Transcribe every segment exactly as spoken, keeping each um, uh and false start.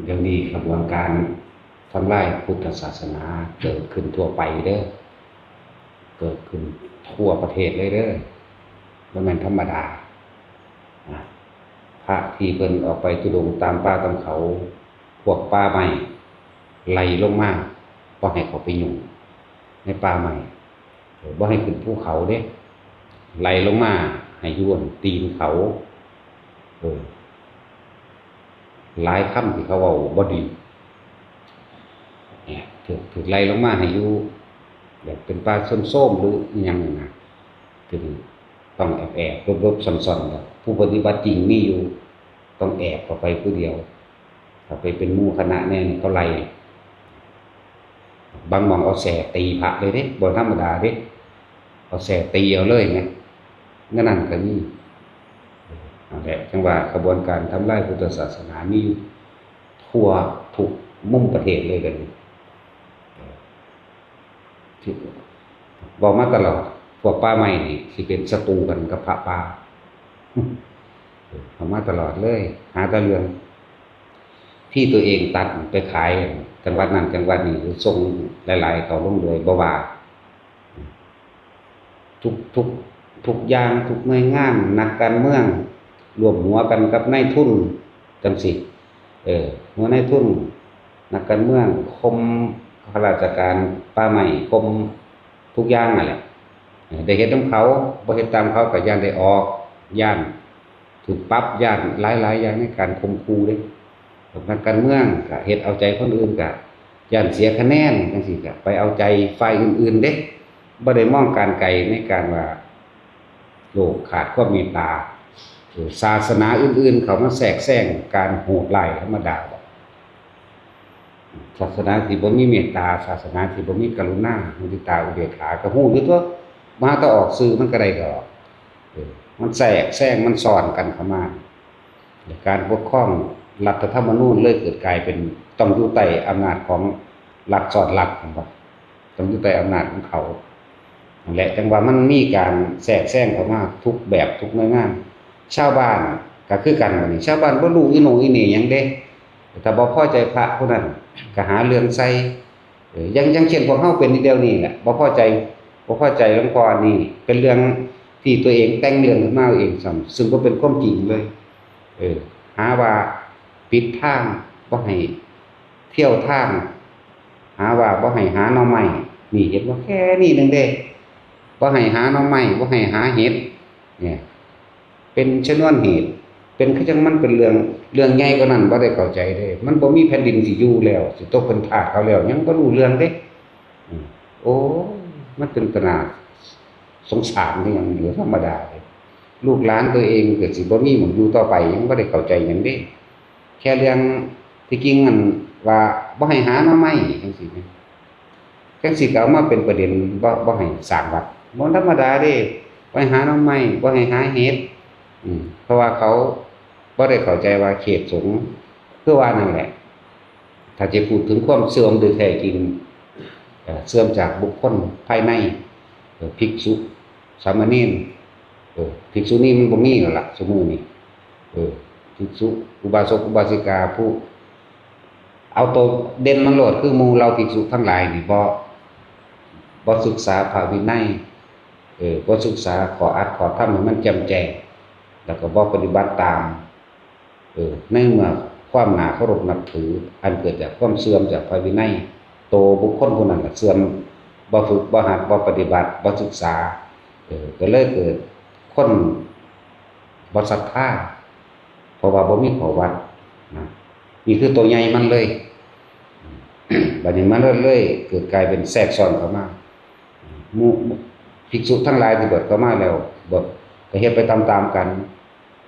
เดี๋ยวนี้ขบวนการทำลายพุทธศาสนาเกิดขึ้นทั่วไปเด้อ เกิดขึ้นทั่วประเทศเลยเด้อ บ่แม่นธรรมดานะ พระที่เพิ่นออกไปธุดงค์ตามป่าตามเขา พวกป่าไม้ไล่ลงมา บ่ให้เขาไปยุ่งในป่าไม้ เออ บ่ให้ขึ้นภูเขาเด้ ไล่ลงมาให้อยู่บนตีนเขา เออ หลายคำที่เขาเว้าบ่ดี เนี่ย ถูก ถูกไล่ลงมาให้อยู่แบบเป็นป่าโซมๆ หรืออิหยังนั่นนะ ถึงต้องแอบๆ หลบๆ ซ่อนๆ แล้ว ผู้ปฏิบัติจริงมีอยู่ ต้องแอบเข้าไปผู้เดียว ถ้าไปเป็นหมู่คณะแน่นี่เขาไล่ บางหม่องเอาแส้ตีพระเลยเด้ บ่ธรรมดาเด้ เอาแส้ตีเอาเลยไง นั่นนั่นก็มี นั่นแหละ จังว่าขบวนการทำลายพุทธศาสนามีอยู่ทั่วทุกมุมประเทศเลยเดี๋ยวนี้ ที่บอกมาตลอด พวกป่าไม้นี่สิเป็นศัตรูกันกับพระป่า เอามาตลอดเลย หาแต่เรื่อง ที่ตัวเองตัดไปขายจังหวัดนั้นจังหวัดนี้ ส่งหลายๆ เขาลงเลยบ่ว่า ทุก ทุก ทุกอย่าง ทุกหน่วยงาน นักการเมือง ร่วมหัวกันกับนายทุน จังสิ เออ หัวนายทุน นักการเมือง ข่มข้าราชการป่าไม้ ข่มทุกอย่างนั่นแหละ เออ ได้เฮ็ดนำเขา บ่เฮ็ดตามเขาก็ย้านได้ออก ย้านถูกปรับ ย้านหลายๆ อย่างในการข่มขู่เด้ พวกนักการเมืองก็เฮ็ดเอาใจคนอื่น ก็ย้านเสียคะแนนจังซี้ ก็ไปเอาใจฝ่ายอื่นๆ เด้ บ่ได้มองการไกลในการว่า โลกขาดความเมตตา ศาสนาอื่นๆ เข้ามาแทรกแซงการโหดร้ายธรรมดาบ่ ศาสนาที่บ่มีเมตตา ศาสนาที่บ่มีกรุณา มุทิตา อุเบกขา ก็ฮู้อยู่ตัว มาแต่ออกสื่อมันก็ได้ดอก เออ มันแทรกแซง มันซ้อนกันเข้ามา และการปกครองรัฐธรรมนูญเลยเกิดกลายเป็นต้องอยู่ใต้อำนาจของรัฐซ้อนรัฐ เห็นบ่ ต้องอยู่ใต้อำนาจของเขา นั่นแหละ จังว่ามันมีการแทรกแซงเข้ามาทุกแบบทุกหน่วยงาน ชาวบ้านก็คือกันบัดนี้ ชาวบ้านบ่รู้อีโหน่อีเหน่หยังเด้ ถ้าบ่พอใจพระผู้นั้นก็หาเรื่องใส่ เออ อย่าง อย่างเช่นพวกเฮาเป็นอยู่เดี๋ยวนี้แหละ บ่พอใจ บ่พอใจหลวงพ่อนี่ เป็นเรื่องที่ตัวเองแต่งเรื่องขึ้นมาเองซ้ำ ซึ่งบ่เป็นความจริงเลย เออ หาว่าปิดทาง บ่ให้เที่ยวทาง หาว่าบ่ให้หาหน่อไม้ นี่เห็นบ่ แค่นี้หนึ่งเด้ บ่ให้หาหน่อไม้ บ่ให้หาเห็ด เนี่ย เป็นชนวนเหตุ เป็นคือจังมันเป็นเรื่อง เรื่องใหญ่กว่านั้น บ่ได้เข้าใจเด้ มันบ่มีแผ่นดินสิอยู่แล้ว สิตกเป็นทาสเขาแล้ว ยังบ่รู้เรื่องเด้ อืม โอ้ย มันเป็นตาน่าสงสารคือหยัง เหลือธรรมดาเด้ ลูกหลานตัวเองก็สิบ่มีหม่องอยู่ต่อไป ยังบ่ได้เข้าใจหยังเด้ แค่เรื่องที่จริงนั่นว่าบ่ให้หาหน่อไม้จังซี้แหม จังซี้ก็เอามาเป็นประเด็น บ่ บ่ให้สร้างวัด บ่ธรรมดาเด้ บ่ให้หาหน่อไม้ บ่ให้หาเห็ด อืม เพราะว่าเขาบ่ได้เข้าใจว่าเขตสงฆ์ คือว่านั่นแหละ ถ้าจะพูดถึงความเสื่อมโดยแท้จริง เอ่อ เสื่อมจากบุคคลภายใน เอ่อ ภิกษุ สามเณร เออ ภิกษุณีมันบ่มีแล้วล่ะ ซุมื้อนี้ เออ ภิกษุ อุบาสก อุบาสิกา ผู้ เอาตัวเด่นมันโลด คือหมู่เหล่าภิกษุทั้งหลายนี่ บ่ บ่ศึกษาพระวินัย เออ บ่ศึกษาข้ออัดข้อธรรมให้มันแจ่มแจ้ง แล้วก็บ่ปฏิบัติตาม เออ ในเมื่อความน่าเคารพนับถือ อันเกิดจากความเสื่อมจากพระวินัย โตบุคคลผู้นั้นก็เสื่อม บ่ฝึก บ่หัด บ่ปฏิบัติ บ่ศึกษา เออ ก็เลยเกิดคนบ่ศรัทธา เพราะว่าบ่มีข้อวัดนะ นี่คือตัวใหญ่มันเลย บัดนี้มันเลย เลยเกิดกลายเป็นแทรกซ้อนเข้ามา หมู่ภิกษุทั้งหลายที่บวชเข้ามาแล้ว บวชก็เฮ็ดไปตามๆกัน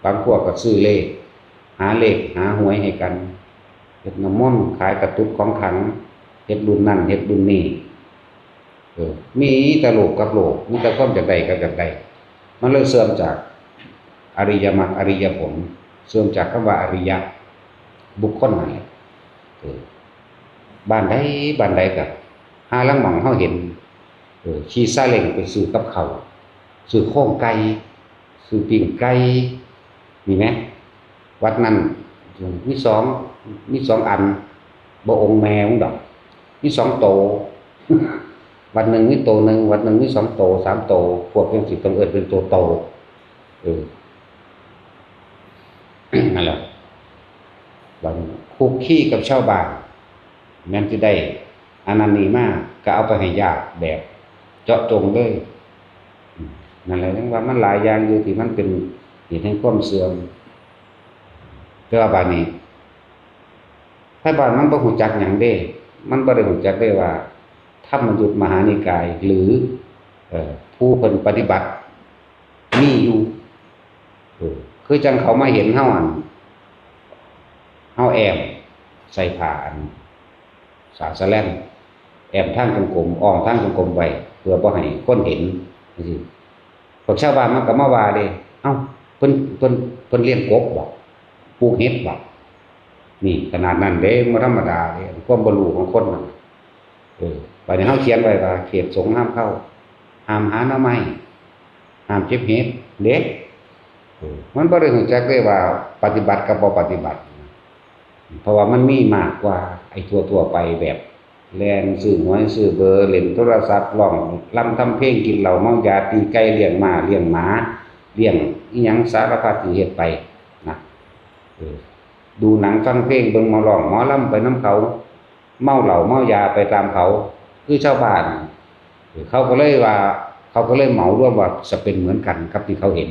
บางพวกก็ซื้อเลข หาเลข หาหวยให้กัน เฮ็ดน้ำมนต์ ขายกระตุกของขลัง เฮ็ดรุ่นนั่น เฮ็ดรุ่นนี้ เออ มีแต่โลภกับโลภ มีแต่ความอยากได้กับอยากได้ มันเลยเสื่อมจากอริยมรรค อริยผล เสื่อมจากคำว่าอริยะ บุคคลนั่นแหละ เออ บ้านใด บ้านใดก็ ห่าลางหม่องเฮาเห็น เออ ขี่ซาเล้งไปซื้อกับข้าว ซื้อโครงไก่ ซื้อปิ้งไก่ มีไหม วัดนั้น อืม มีสอง มีสองอัน บ่องค์แม่มึงดอก มีสองโต วัดหนึ่งมีโตหนึ่ง วัดหนึ่งมีสองโต สามโต พวกจังสิต้องเอิ้นเป็นตัวโต เออ นั่นแหละ บัดนี้คุกคีกับชาวบ้าน แม่นสิได้อันนั้นนี่มา ก็เอาไปให้ญาติแบบเจาะจงเลย อืม นั่นแหละ ยังว่ามันหลายอย่างอยู่ที่มันเป็นเหตุแห่งความเสื่อม แต่ว่าบาดนี้ ไทบ้านมันบ่ฮู้จักหยังเด้ มันบ่ได้ฮู้จักเด้ว่า ธรรมยุตมหานิกาย หรือ เอ่อ ผู้เพิ่นปฏิบัติ มีอยู่ เออ คือจั่งเขามาเห็นเฮาอัน เฮาแอ้มใส่ผ้าอัน สาสะแลน แอ้มทางจงกรม อ้อมทางจงกรมไว้ เพื่อบ่ให้คนเห็นจั่งซี้ พวกชาวบ้านมันก็มาว่าเด้ เอ้า เพิ่น เพิ่น เพิ่นเลี้ยงกบบ่ ปลูกเห็ดบ่ นี่ขนาดนั้นเด้ บ่ธรรมดาเด้ ความบ่รู้ของคนนั่น เออ บัดนี้เฮาเขียนไว้ว่า เขตสงฆ์ห้ามเข้า ห้ามหาหน่อไม้ ห้ามเก็บเห็ดเด้ เออ มันบ่ได้ฮู้จักเด้ว่าปฏิบัติกับบ่ปฏิบัติ เพราะว่ามันมีมากกว่าไอ้ทั่วๆไปแบบ แล่นซื้อหวยซื้อเบอร์ เล่นโทรศัพท์ ร้องรำทำเพลง กินเหล้าเมายา ตีไก่ เลี้ยงม้า เลี้ยงหมา เลี้ยงอิหยังสารพัดที่เฮ็ดไปนะ เออ ดูหนังฟังเพลง เบิ่งหมอร้องหมอรำไปนำเขา เมาเหล้าเมายาไปตามเขา คือชาวบ้าน เออ เขาก็เลยว่า เขาก็เลยเหมารวมว่าจะเป็นเหมือนกันกับที่เขาเห็น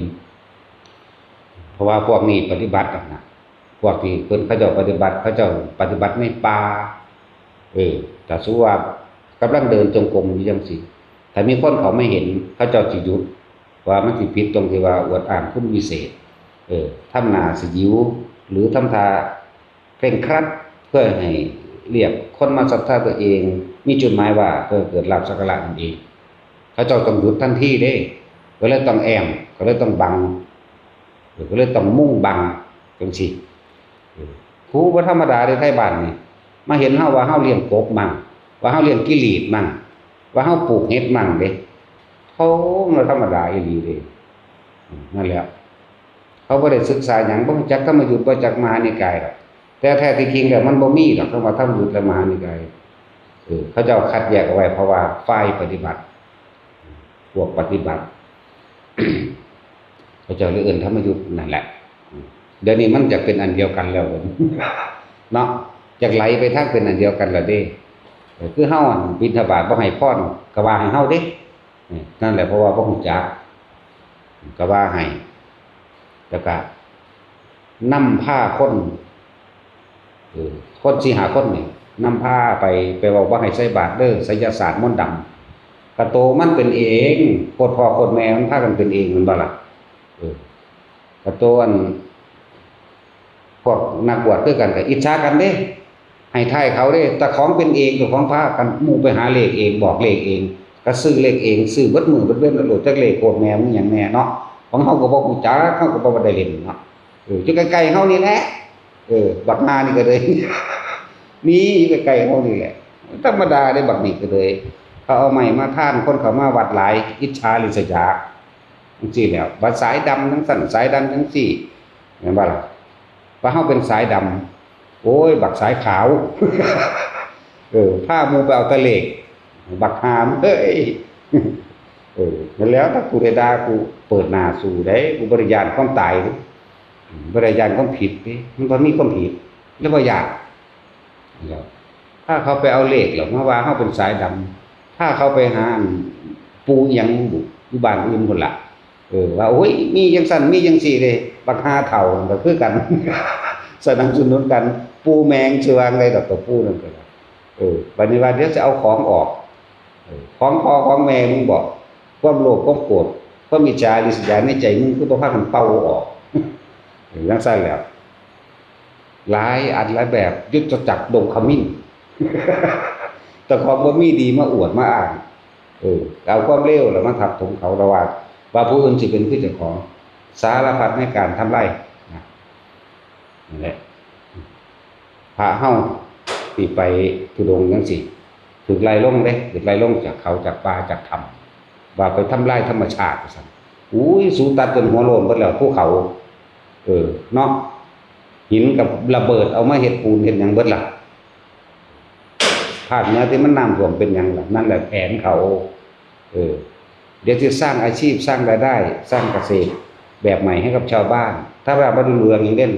เพราะว่าพวกนี้ปฏิบัติอะนะ พวกที่เพิ่นเขาเจ้าปฏิบัติ เขาเจ้าปฏิบัติในป่า เออ ถ้าสมมุติว่ากำลังเดินจงกรมอยู่จั่งซี้ ถ้ามีคนเขามาเห็น เขาเจ้าสิหยุด ว่ามันสิผิดตรงที่ว่าอวดอ้างคุณวิเศษ เออ ทำหน้าสยิว หรือทำท่าเคร่งครัด เพื่อให้เรียกคนมาศรัทธาตัวเอง มีจุดหมายว่าเพื่อเกิดลาภสักการะนั่นเอง เขาเจ้าต้องหยุดทันทีเด้ ก็เลยต้องแอ้ม ก็เลยต้องบัง เออ ก็เลยต้องมุงบังจั่งซี้ เออ ผู้บ่ธรรมดาเด้ ไทบ้านนี่ มาเห็นเฮาว่าเฮาเลี้ยงกบมั่ง ว่าเฮาเลี้ยงกิหลีดมั่ง ว่าเฮาปลูกเห็ดมั่งเด้ เขาบ่ธรรมดาอีหลีเด้ อืม นั่นแหละ เขาบ่ได้ศึกษาหยัง บ่รู้จักธรรมยุต บ่รู้จักมหานิกายดอก แต่แท้ที่จริงแล้วมันบ่มีดอก คำว่าธรรมยุตและมหานิกาย เออ เขาเจ้าคัดแยกเอาไว้ เพราะว่าฝ่ายปฏิบัติ พวกปฏิบัติ เขาเจ้าเลยเอิ้นธรรมยุตนั่นแหละ เดี๋ยวนี้มันจะเป็นอันเดียวกันแล้ว เนาะ อยากไหลไปทางเป็นอันเดียวกันแล้วเด้ เออ คือเฮาอันบิณฑบาตบ่ให้พร ก็ว่าให้เฮาเด้ เออ นั่นแหละ เพราะว่าบ่รู้จัก ก็ว่าให้ แล้วก็นำพาคน เออ คนสี่ห้าคนนี่ นำพาไป ไปเว้าบ่ให้ใส่บาตรเด้อ ไสยศาสตร์มนต์ดำ กะโตมันเป็นเอง โคตรพ่อโคตรแม่มันพากันเป็นเอง แม่นบ่ล่ะ เออ กะโตอัน พวกนักบวชคือกันก็อิจฉากันเด้ ให้ทายเขาเด้ แต่ของเป็นเอง เจ้าของพากันหมู่ไปหาเลขเอง บอกเลขเอง ก็ซื้อเลขเอง ซื้อเบิดมื้อเบิดเว็น แล้วโลดจักเลขโคตรแม่มึงหยังแน่เนาะ ของเฮาก็บ่รู้จัก เฮาก็บ่ได้เล่นเนาะ เออ อยู่ใกล้ๆเฮานี่แหละ เออ บักห่านี่ก็เลย มีอยู่ใกล้ๆเฮานี่แหละ ธรรมดาเด้ บักนี่ก็เลย เขาเอาไม้มาทาน คนเข้ามาวัดหลาย อิจฉาริษยา จั่งซี้แหล้ว บัดสายดำจั่งซั้น สายดำจั่งซี้ แม่นบ่ล่ะ ว่าเฮาเป็นสายดำ โอ้ย บักสายขาว เออ พาหมู่ไปเอาแต่เลข บักห่ามึงเอ้ย เออ นั่นแหล้ว ถ้ากูได้ด่า กูเปิดหน้าสู้เด้ กูบ่ได้ย้านความตายเด้ อืม บ่ได้ย้านความผิดเด้ มันบ่มีความผิด แล้วบ่ย้าน แล้วพาเขาไปเอาเลข แล้วมาว่าเฮาเป็นสายดำ พาเขาไปหาอันปู่อิหยังบุ อยู่บ้านอื่นพุ้นล่ะ เออ ว่า โอ้ย มีจั่งซั้น มีจั่งซี้เด้ บักห่าเฒ่านั่นก็คือกัน สนับสนุนกัน ปู่แม่งสิว่าจั่งใดดอก กับปู่นั่นก็ได้ เออ บัดนี้ว่าเดี๋ยวสิเอาของออก เออ ของพ่อของแม่มึงบอก ความโลภ ความโกรธ ความอิจฉาริษยาในใจมึง คือบ่พากันเป่าออก เออ จั่งซั้นแหล้ว หลายอันหลายแบบ ยุทธจักรดงขมิ้น แต่ของบ่มีดีมาอวดมาอ้าง เออ เอาความเลวแล้วมาทับถมเขา ระว่า ว่าผู้อื่นสิเป็นคือเจ้าของ สารพัดในการทำลายนะ นั่นแหละ พระเฮาที่ไปธุดงค์จั่งซี้ ถูกไล่ลงเด้ ถูกไล่ลงจากเขา จากป่า จากถ้ำ ว่าไปทำลายธรรมชาติว่าซั่น อุ้ย สูตัดจนหัวโล้นเบิดแล้ว ภูเขา เออ เนาะ หินกับระเบิดเอามาเฮ็ดปูนเฮ็ดหยังเบิดล่ะ ภาคเหนือที่มันน้ำท่วมเป็นหยังล่ะ นั่นแหละแผนเขา เออ เดี๋ยวจะสร้างอาชีพ สร้างรายได้ สร้างเกษตรแบบใหม่ให้กับชาวบ้าน ถ้าว่าบ่ได้เรื่องอย่างเด่น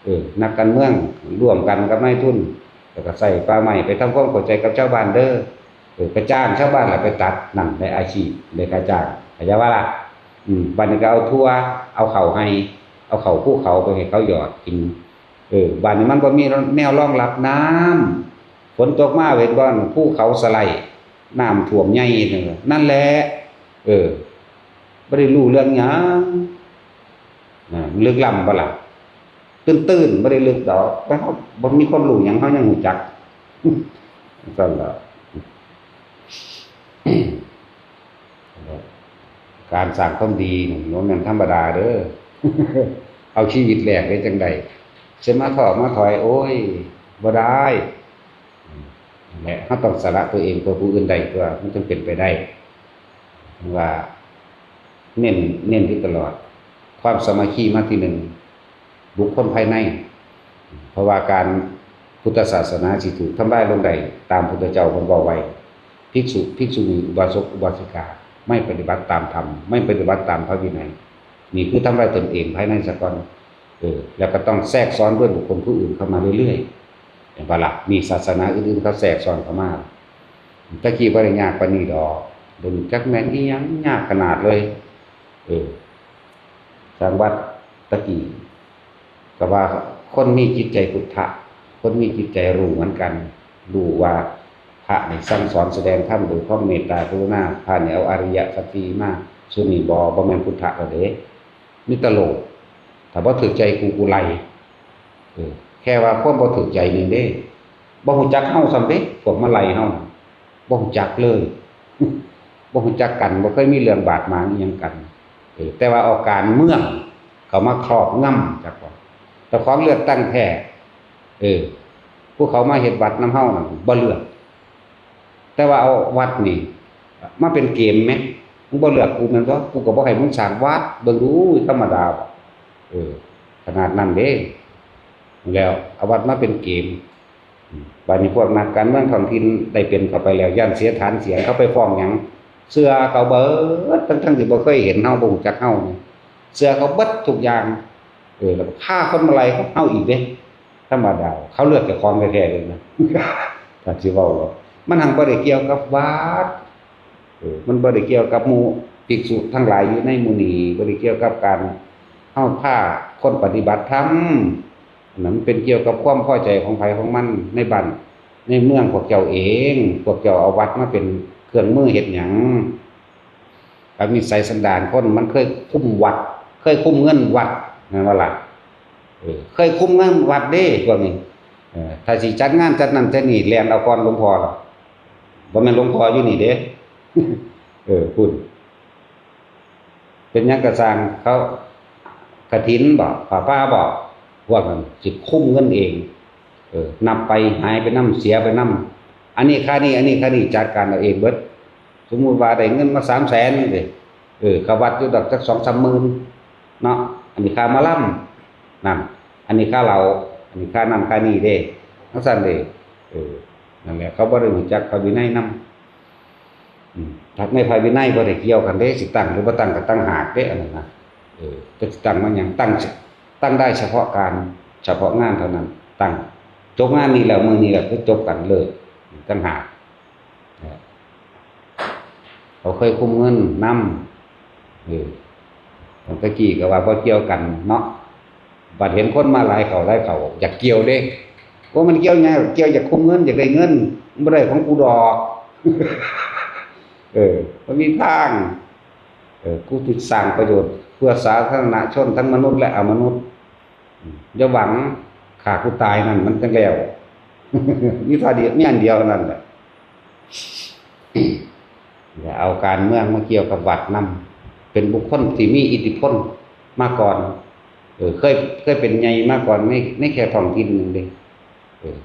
เออ นักการเมืองร่วมกันกับนายทุน แล้วก็ใส่ป่าไม้ไปทำความเข้าใจกับชาวบ้านเด้อ เออ ก็จ้างชาวบ้านล่ะไปตัด นั่นได้อาชีพ ได้ค่าจ้าง เข้าใจบ่ล่ะ อืม บัดนี้ก็เอาถั่ว เอาเข้าไฮ่ เอาเข้าภูเขาไปให้เขาหยอดกิน เออ บัดนี้มันบ่มีแนวรองรับน้ำ ฝนตกมาเห็นบ่ ภูเขาสไลด์ น้ำท่วมใหญ่นั่นแหละ นั่นแหละ เออ บ่ได้รู้เรื่องหยัง อ่า ลึกล้ำบ่ล่ะ ตื้นๆ บ่ได้ลึกดอก แต่เฮาบ่มีความรู้หยัง เฮายังรู้จัก ซั่นล่ะ การสร้างความดีนี่บ่แม่นธรรมดาเด้อ เอาชีวิตแลกได้จั่งใด สิมาท้อมาถอย โอ้ย บ่ได้ นั่นแหละ เฮาต้องสละตัวเองเพื่อผู้อื่นได้ตั๊ว มันจึงเป็นไปได้ ว่า เน้น เน้นอยู่ตลอด ความสามัคคีมาที่หนึ่ง บุคคลภายใน เพราะว่าการพุทธศาสนาสิถูกทำลายลงได้ตามพุทธเจ้าเพิ่นบอกไว้ ภิกษุ ภิกษุณี อุบาสก อุบาสิกา ไม่ปฏิบัติตามธรรม ไม่ปฏิบัติตามพระวินัย นี่คือทำลายตนเองภายในซะก่อน เออ แล้วก็ต้องแทรกซ้อนด้วยบุคคลผู้อื่นเข้ามาเรื่อยๆ เห็นปะล่ะ มีศาสนาอื่นๆ เขาแทรกซ้อนเข้ามา ตะกี้บ่ได้ยากปานนี้ดอก เดี๋ยวนี้จักแม่นอีหยังยากขนาดเลย เออ สร้างวัดตะกี้ ก็ว่าคนมีจิตใจพุทธะ คนมีจิตใจรู้เหมือนกัน รู้ว่าพระนี่สั่งสอนแสดงธรรมโดยความเมตตากรุณา พระนี่เอาอริยสัจสี่มา ซุมนี้บ่ บ่แม่นพุทธะแล้วเด้ มีแต่โลก ถ้าบ่ถืกใจกู กูไล่ เออ แค่ว่าความบ่ถืกใจนี่เด้ บ่ฮู้จักเฮาซ้ำเด้ พวกมาไล่เฮา บ่ฮู้จักเลย บ่ฮู้จักกัน บ่เคยมีเรื่องบาดหมางอิหยังกัน เออ แต่ว่าเอาการเมืองเข้ามาครอบงำ จักว่า เจ้าของเลือกตั้งแท้ เออ ผู้เขามาเฮ็ดวัดนำเฮานั่นบ่เลือก แต่ว่าเอาวัดนี่มาเป็นเกมแหม มึงบ่เลือกกูแม่นบ่ กูก็บ่ให้มึงสร้างวัด เบิ่งดู ธรรมดาบ่ เออ ขนาดนั้นเด้ แล้วเอาวัดมาเป็นเกม อืม บัดนี้พวกนักการเมืองท้องถิ่นได้เป็นเข้าไปแล้ว ย้านเสียฐานเสียง เขาไปฟ้องหยัง เชื่อเขาเบิด ทั้งๆที่บ่เคยเห็นเฮา บ่รู้จักเฮานี่ เชื่อเขาเบิดทุกอย่าง เออ แล้วก็พาคนมาไล่เฮาอีกเด้ ธรรมดา เขาเลือกเจ้าของแท้ๆเลยนะ ถ้าสิเว้าแล้ว มันหั้นบ่ได้เกี่ยวกับวัด เออ มันบ่ได้เกี่ยวกับหมู่ภิกษุทั้งหลายอยู่ในหมู่นี้ บ่ได้เกี่ยวกับการเฮาพาคนปฏิบัติธรรม อันนั้นมันเป็นเกี่ยวกับความพอใจของไผของมันในบ้านในเมืองพวกเจ้าเอง พวกเจ้าเอาวัดมาเป็นเครื่องมือเฮ็ดหยัง กับนิสัยสันดานคนมันเคยคุมวัด เคยคุมเงินวัด แม่นบ่ล่ะ เออ เคยคุมเงินวัดเด้ พวกนี้ เออ ถ้าสิจัดงานจัดนั่นจัดนี่ แล่นเอาก่อนหลวงพ่อล่ะ บ่แม่นหลวงพ่ออยู่นี่เด้ เออ พุ้น เป็นหยังกะซ่าง เขากฐินบ่ ผ้าป่าบ่ พวกนั้นสิคุมเงินเอง เออ นับไปหายไปนำ เสียไปนำ อันนี้ค่านี่ อันนี้ค่านี่ จัดการเอาเองเบิด สมมุติว่าได้เงินมาสามแสนนี่เด้ เออ เข้าวัดอยู่ดอกจักสองสามหมื่นเนาะ อันนี้ค่าหมอลำ นั่น อันนี้ค่าเหล้า อันนี้ค่านั่นค่านี่เด้ จั่งซั้นเด้ เออ นั่นแหละ เขาบ่ได้รู้จักพระวินัยนำ อืม ในพระวินัยบ่ได้เกี่ยวกันเด้ สิตั้งหรือบ่ตั้งก็ต่างหากเด้ อันนั้นนะ เออ จะสิตั้งมาหยัง ตั้ง ตั้งได้เฉพาะการ เฉพาะงานเท่านั้น ตั้ง จบงานนี้แล้ว มื้อนี้แล้ว คือจบกัน เลิก ต่างหาก เขาเคยคุมเงินนำ เออ ตั้งแต่กี้ก็ว่าบ่เกี่ยวกันเนาะ บัดเห็นคนมาหลายเข้าหลายเข้า อยากเกี่ยวเด้ ว่ามันเกี่ยวหยัง เกี่ยวอยากคุมเงิน อยากได้เงิน มันบ่ได้ของกูดอก เออ มันมีทาง เออ กูสิสร้างประโยชน์เพื่อสาธารณชนทั้งมนุษย์และอมนุษย์ อืม อย่าหวังฆ่ากูตายนั่นมันจั่งแล้ว มีเท่าเดียว มีอันเดียวเท่านั้นแหละ อย่าเอาการเมืองมาเกี่ยวกับวัดนำ เป็นบุคคลที่มีอิทธิพลมาก่อน เออ เคย เคยเป็นใหญ่มาก่อนใน ในแค่ท้องถิ่นหนึ่งเด้ เออ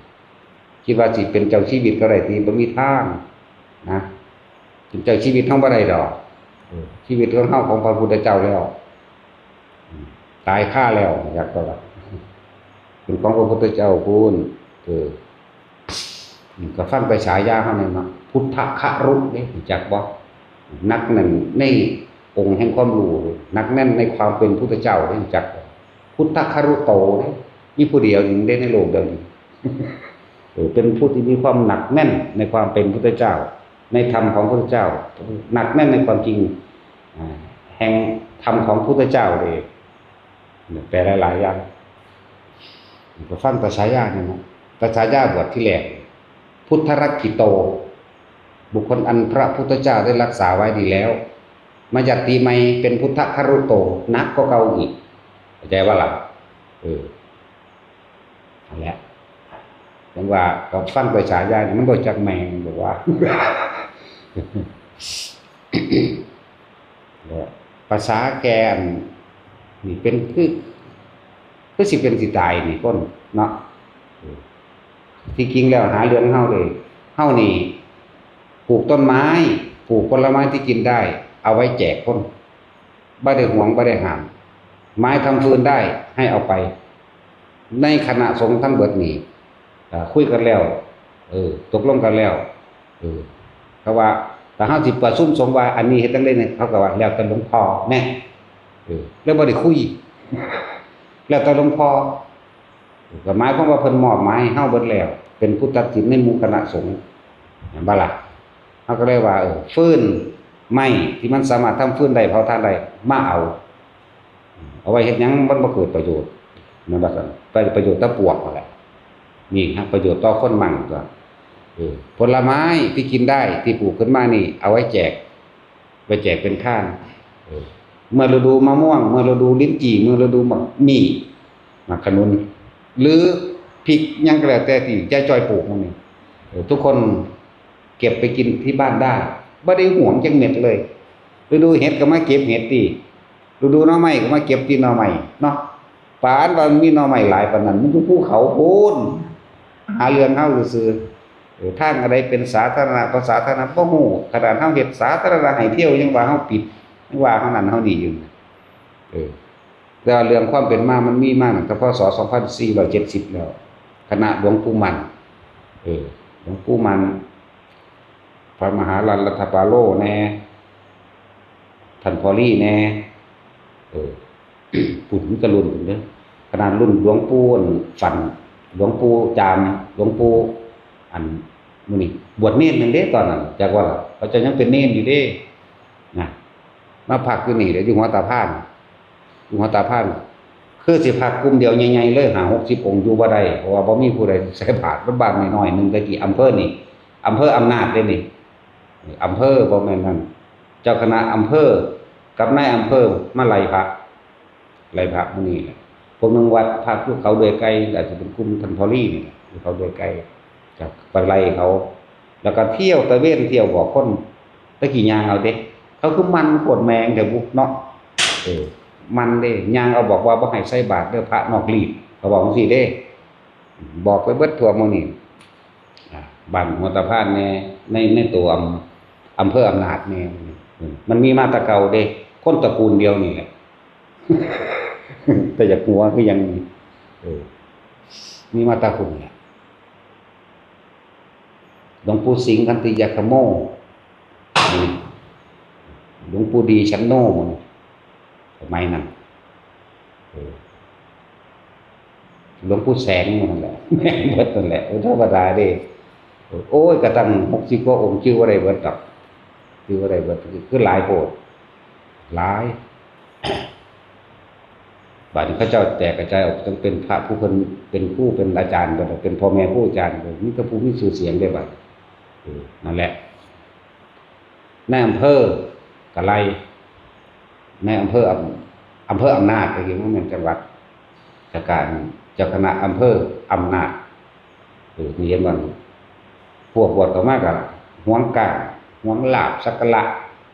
คิดว่าสิเป็นเจ้าชีวิตเขาได้ติ บ่มีทางนะ เป็นเจ้าชีวิตเฮาบ่ได้ดอก เออ ชีวิตของเฮาของพระพุทธเจ้าแล้ว อืม ตายคาแล้ว อยากก็ว่า เป็นของพระพุทธเจ้าพู้น เออ อืม ก็ฟังแต่ฉายาเขาเนี่ยเนาะ พุทธคารุเด้ รู้จักบ่ หนักแน่นในองค์แห่งความรู้ หนักแน่นในความเป็นพุทธเจ้าเด้ รู้จักบ่ พุทธคารุโตเด้ มีผู้เดียวหนึ่งเด้ในโลกเดี๋ยวนี้ เออ เป็นผู้ที่มีความหนักแน่นในความเป็นพุทธเจ้า ในธรรมของพุทธเจ้า หนักแน่นในความจริง อ่า แห่งธรรมของพุทธเจ้าเลย แปลหลายๆอย่าง ก็ฟังแต่ฉายาเนี่ยนะ แต่ฉายาบวชที่แรก พุทธรักขิโต บุคคลอันพระพุทธเจ้าได้รักษาไว้ดีแล้ว มายัตติใหม่เป็นพุทธคารุโต หนักกว่าเก่าอีก เข้าใจว่าล่ะ เออ นั่นแหละ จั่งว่าก็ฟังแต่ฉายานี่มันบ่จักแม่น บอกว่า ภาษาแกนนี่เป็นคือ คือสิเป็นสิตายนี่คนเนาะ ที่จริงแล้วหาเรื่องเฮาเลย เฮานี่ ปลูกต้นไม้ ปลูกผลไม้ที่กินได้ เอาไว้แจกคน บ่ได้หวง บ่ได้ห้าม ไม้ทำฟืนได้ ให้เอาไป ในคณะสงฆ์ทั้งเบิดนี่ เอ่อ คุยกันแล้ว เออ ตกลงกันแล้ว เออ เพราะว่าถ้าเฮาสิประชุมสงฆ์ว่าอันนี้เฮ็ดจั่งใด๋เนี่ย เขาก็ว่าแล้วแต่หลวงพ่อแน่ เออ แล้วบ่ได้คุย แล้วแต่หลวงพ่อ ก็หมายความว่าเพิ่นมอบหมายให้เฮาเบิดแล้ว เป็นผู้ตัดสินในหมู่คณะสงฆ์ แม่นบ่ล่ะ เฮาก็เลยว่า เออ ฟืน ไม้ที่มันสามารถทำฟืนได้ เผาถ่านได้ มาเอา เอาไว้เฮ็ดหยัง มันบ่เกิดประโยชน์ แม่นบ่ซั่น ไปประโยชน์แต่ปวกนั่นแหละ นี่ครับ ประโยชน์ต่อคนมั่งตัว เออ ผลไม้ที่กินได้ที่ปลูกขึ้นมานี่ เอาไว้แจก ไปแจกเป็นทาน เออ เมื่อฤดูมะม่วง เมื่อฤดูลิ้นจี่ เมื่อฤดูหมาก หมากขนุน หรือพริกหยังก็แล้วแต่ที่ยายจ้อยปลูกนั่นนี่ เออ ทุกคนเก็บไปกินที่บ้านได้ บ่ได้หวงจักเม็ดเลย ฤดูเห็ดก็มาเก็บเห็ดติ ฤดูหน่อไม้ก็มาเก็บติหน่อไม้เนาะ ปานว่ามันมีหน่อไม้หลายปานนั้น มันอยู่ภูเขาพู้น หาเรื่องเฮาซื่อๆ เออ ทางอันใดเป็นสาธารณะ บ่สาธารณะ บ่ฮู้ ขนาดเฮาเฮ็ดสาธารณะให้เที่ยว ยังว่าเฮาปิด ยังว่าเฮานั่นเฮานี่อยู่ เออ แต่ว่าเรื่องความเป็นมามันมีมาตั้งแต่ พ.ศ. สองพันสี่ร้อยเจ็ดสิบ แล้ว คณะหลวงปู่มั่น เออ หลวงปู่มั่น พระมหารัตนรัตนปาโลแน่ ท่านพอลลี่แน่ เออ พู้นมันก็รุ่นพู้นเด้อ ขนาดรุ่นหลวงปู่อันฝัน หลวงปู่จาม หลวงปู่อัน มื้อนี้บวชเณรนั่นเด้ ตอนนั้น จักว่าล่ะ เขาเจ้ายังเป็นเณรอยู่เด้ นะ มาพักอยู่นี่เด้ อยู่หัวตาพาน อยู่หัวตาพาน คือสิพักกลุ่มเดียวใหญ่ๆเลย ห้าหกสิบองค์อยู่บ่ได้ เพราะว่าบ่มีผู้ใดใส่บาตร มันบ้านน้อยๆหนึ่ง แต่กี้อำเภอนี่ อำเภออำนาจเด้นี่ อำเภอบ่แม่นนั่น เจ้าคณะอำเภอกับนายอำเภอมาไล่พระ ไล่พระหมู่นี้แหละ พวกหนึ่งวัดพักอยู่เขาเดือยไกล อาจจะเป็นกลุ่มท่านพอลลี่นี่แหละ อยู่เขาเดือยไกล ก็ไปไล่เขา แล้วก็เที่ยวตระเวนเที่ยวบอกคน แต่กี้ย่างเอาเด้ เขาคือมันโคตรแมงแต่บุเนาะ เออ มันเด้ ย่างเอาบอกว่าบ่ให้ใส่บาตรเด้อ พระนอกรีต เขาบอกจั่งซี้เด้ บอกไปเบิดทั่วหมู่นี้ อ่า บ้านหัวตาพานแน่ ใน ในตัวอำ อำเภออำนาจแน่ อืม มันมีมาแต่เก่าเด้ คนตระกูลเดียวนี่แหละ แต่อยากหัวคือยัง เออ มีมาแต่คุณแหละ หลวงปู่สิงห์ขันติยาคโม อืม หลวงปู่ดีฉันโน สมัยนั้น เออ หลวงปู่แสงนั่นแหละ แม่นเบิดนั่นแหละ โอ้ ธรรมดาเด้ โอ้ย กระทั่งหกสิบกว่าองค์ ชื่อว่าได้เบิดดอก ชื่อว่าได้เบิด คือหลายโพด หลาย บาดนี้เขาเจ้าแตกกระจายออก ต้องเป็นพระผู้เพิ่นเป็นครูเป็นอาจารย์เบิด เป็นพ่อแม่ครูอาจารย์เบิด มีแต่ผู้มีชื่อเสียงเด้บัด เออ นั่นแหละ นายอำเภอกะไล่ นายอำเภออำ อำเภออำนาจ แต่กี้มันเป็นจังหวัด จากการเจ้าคณะอำเภออำนาจ เออ นี่เห็นบ่ พวกบวชเข้ามาก็หวงกลาง หวงลาภสักการะ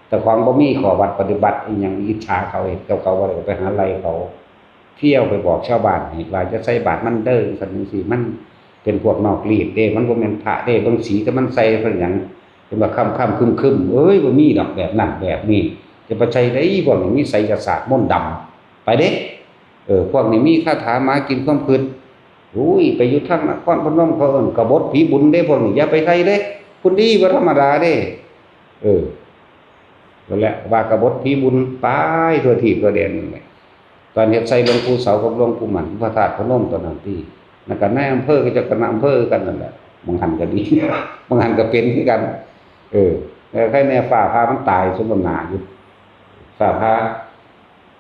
แต่ของบ่มีข้อวัดปฏิบัติอิหยัง อิจฉาเขา เฮ็ดกับเขาบ่ได้ ก็ไปหาไล่เขา เที่ยวไปบอกชาวบ้านให้ว่าจะใส่บาตรมันเด้อ จั่งซี้ มันเป็นพวกนอกรีตเด้ มันบ่แม่นพระเด้ เบิ่งสีแต่มันใส่เพิ่นหยัง เป็นว่าค่ำๆครึมๆ เอ้ย บ่มีดอกแบบนั้นแบบนี้ จะไปใส่ได้ พวกนี้มีไสยศาสตร์มนต์ดำ ไปเด้ เออ พวกนี้มีคาถาหมากินความคิด อุ้ย ไปอยู่ทางนครพนมเขาเอิ้นกบฏผีบุญเด้ พวกนี้อย่าไปใส่เด้ คุณดีบ่ธรรมดาเด้ เออ นั่นแหละ ว่ากบฏผีบุญไปทั่วทีบทั่วแดนนั่นแหละ ตอนเฮ็ดใส่หลวงปู่เสากับหลวงปู่หมันพระธาตุพนมตอนนั้นที่ นั่นก็นายอำเภอก็เจ้าคณะอำเภอกันนั่นแหละ บางหันก็ดี บางหันก็เป็นคือกัน เออ แล้วใครแน่ฟ้าผ่ามันตายสมน้ำหน้าอยู่ ฟ้าผ่า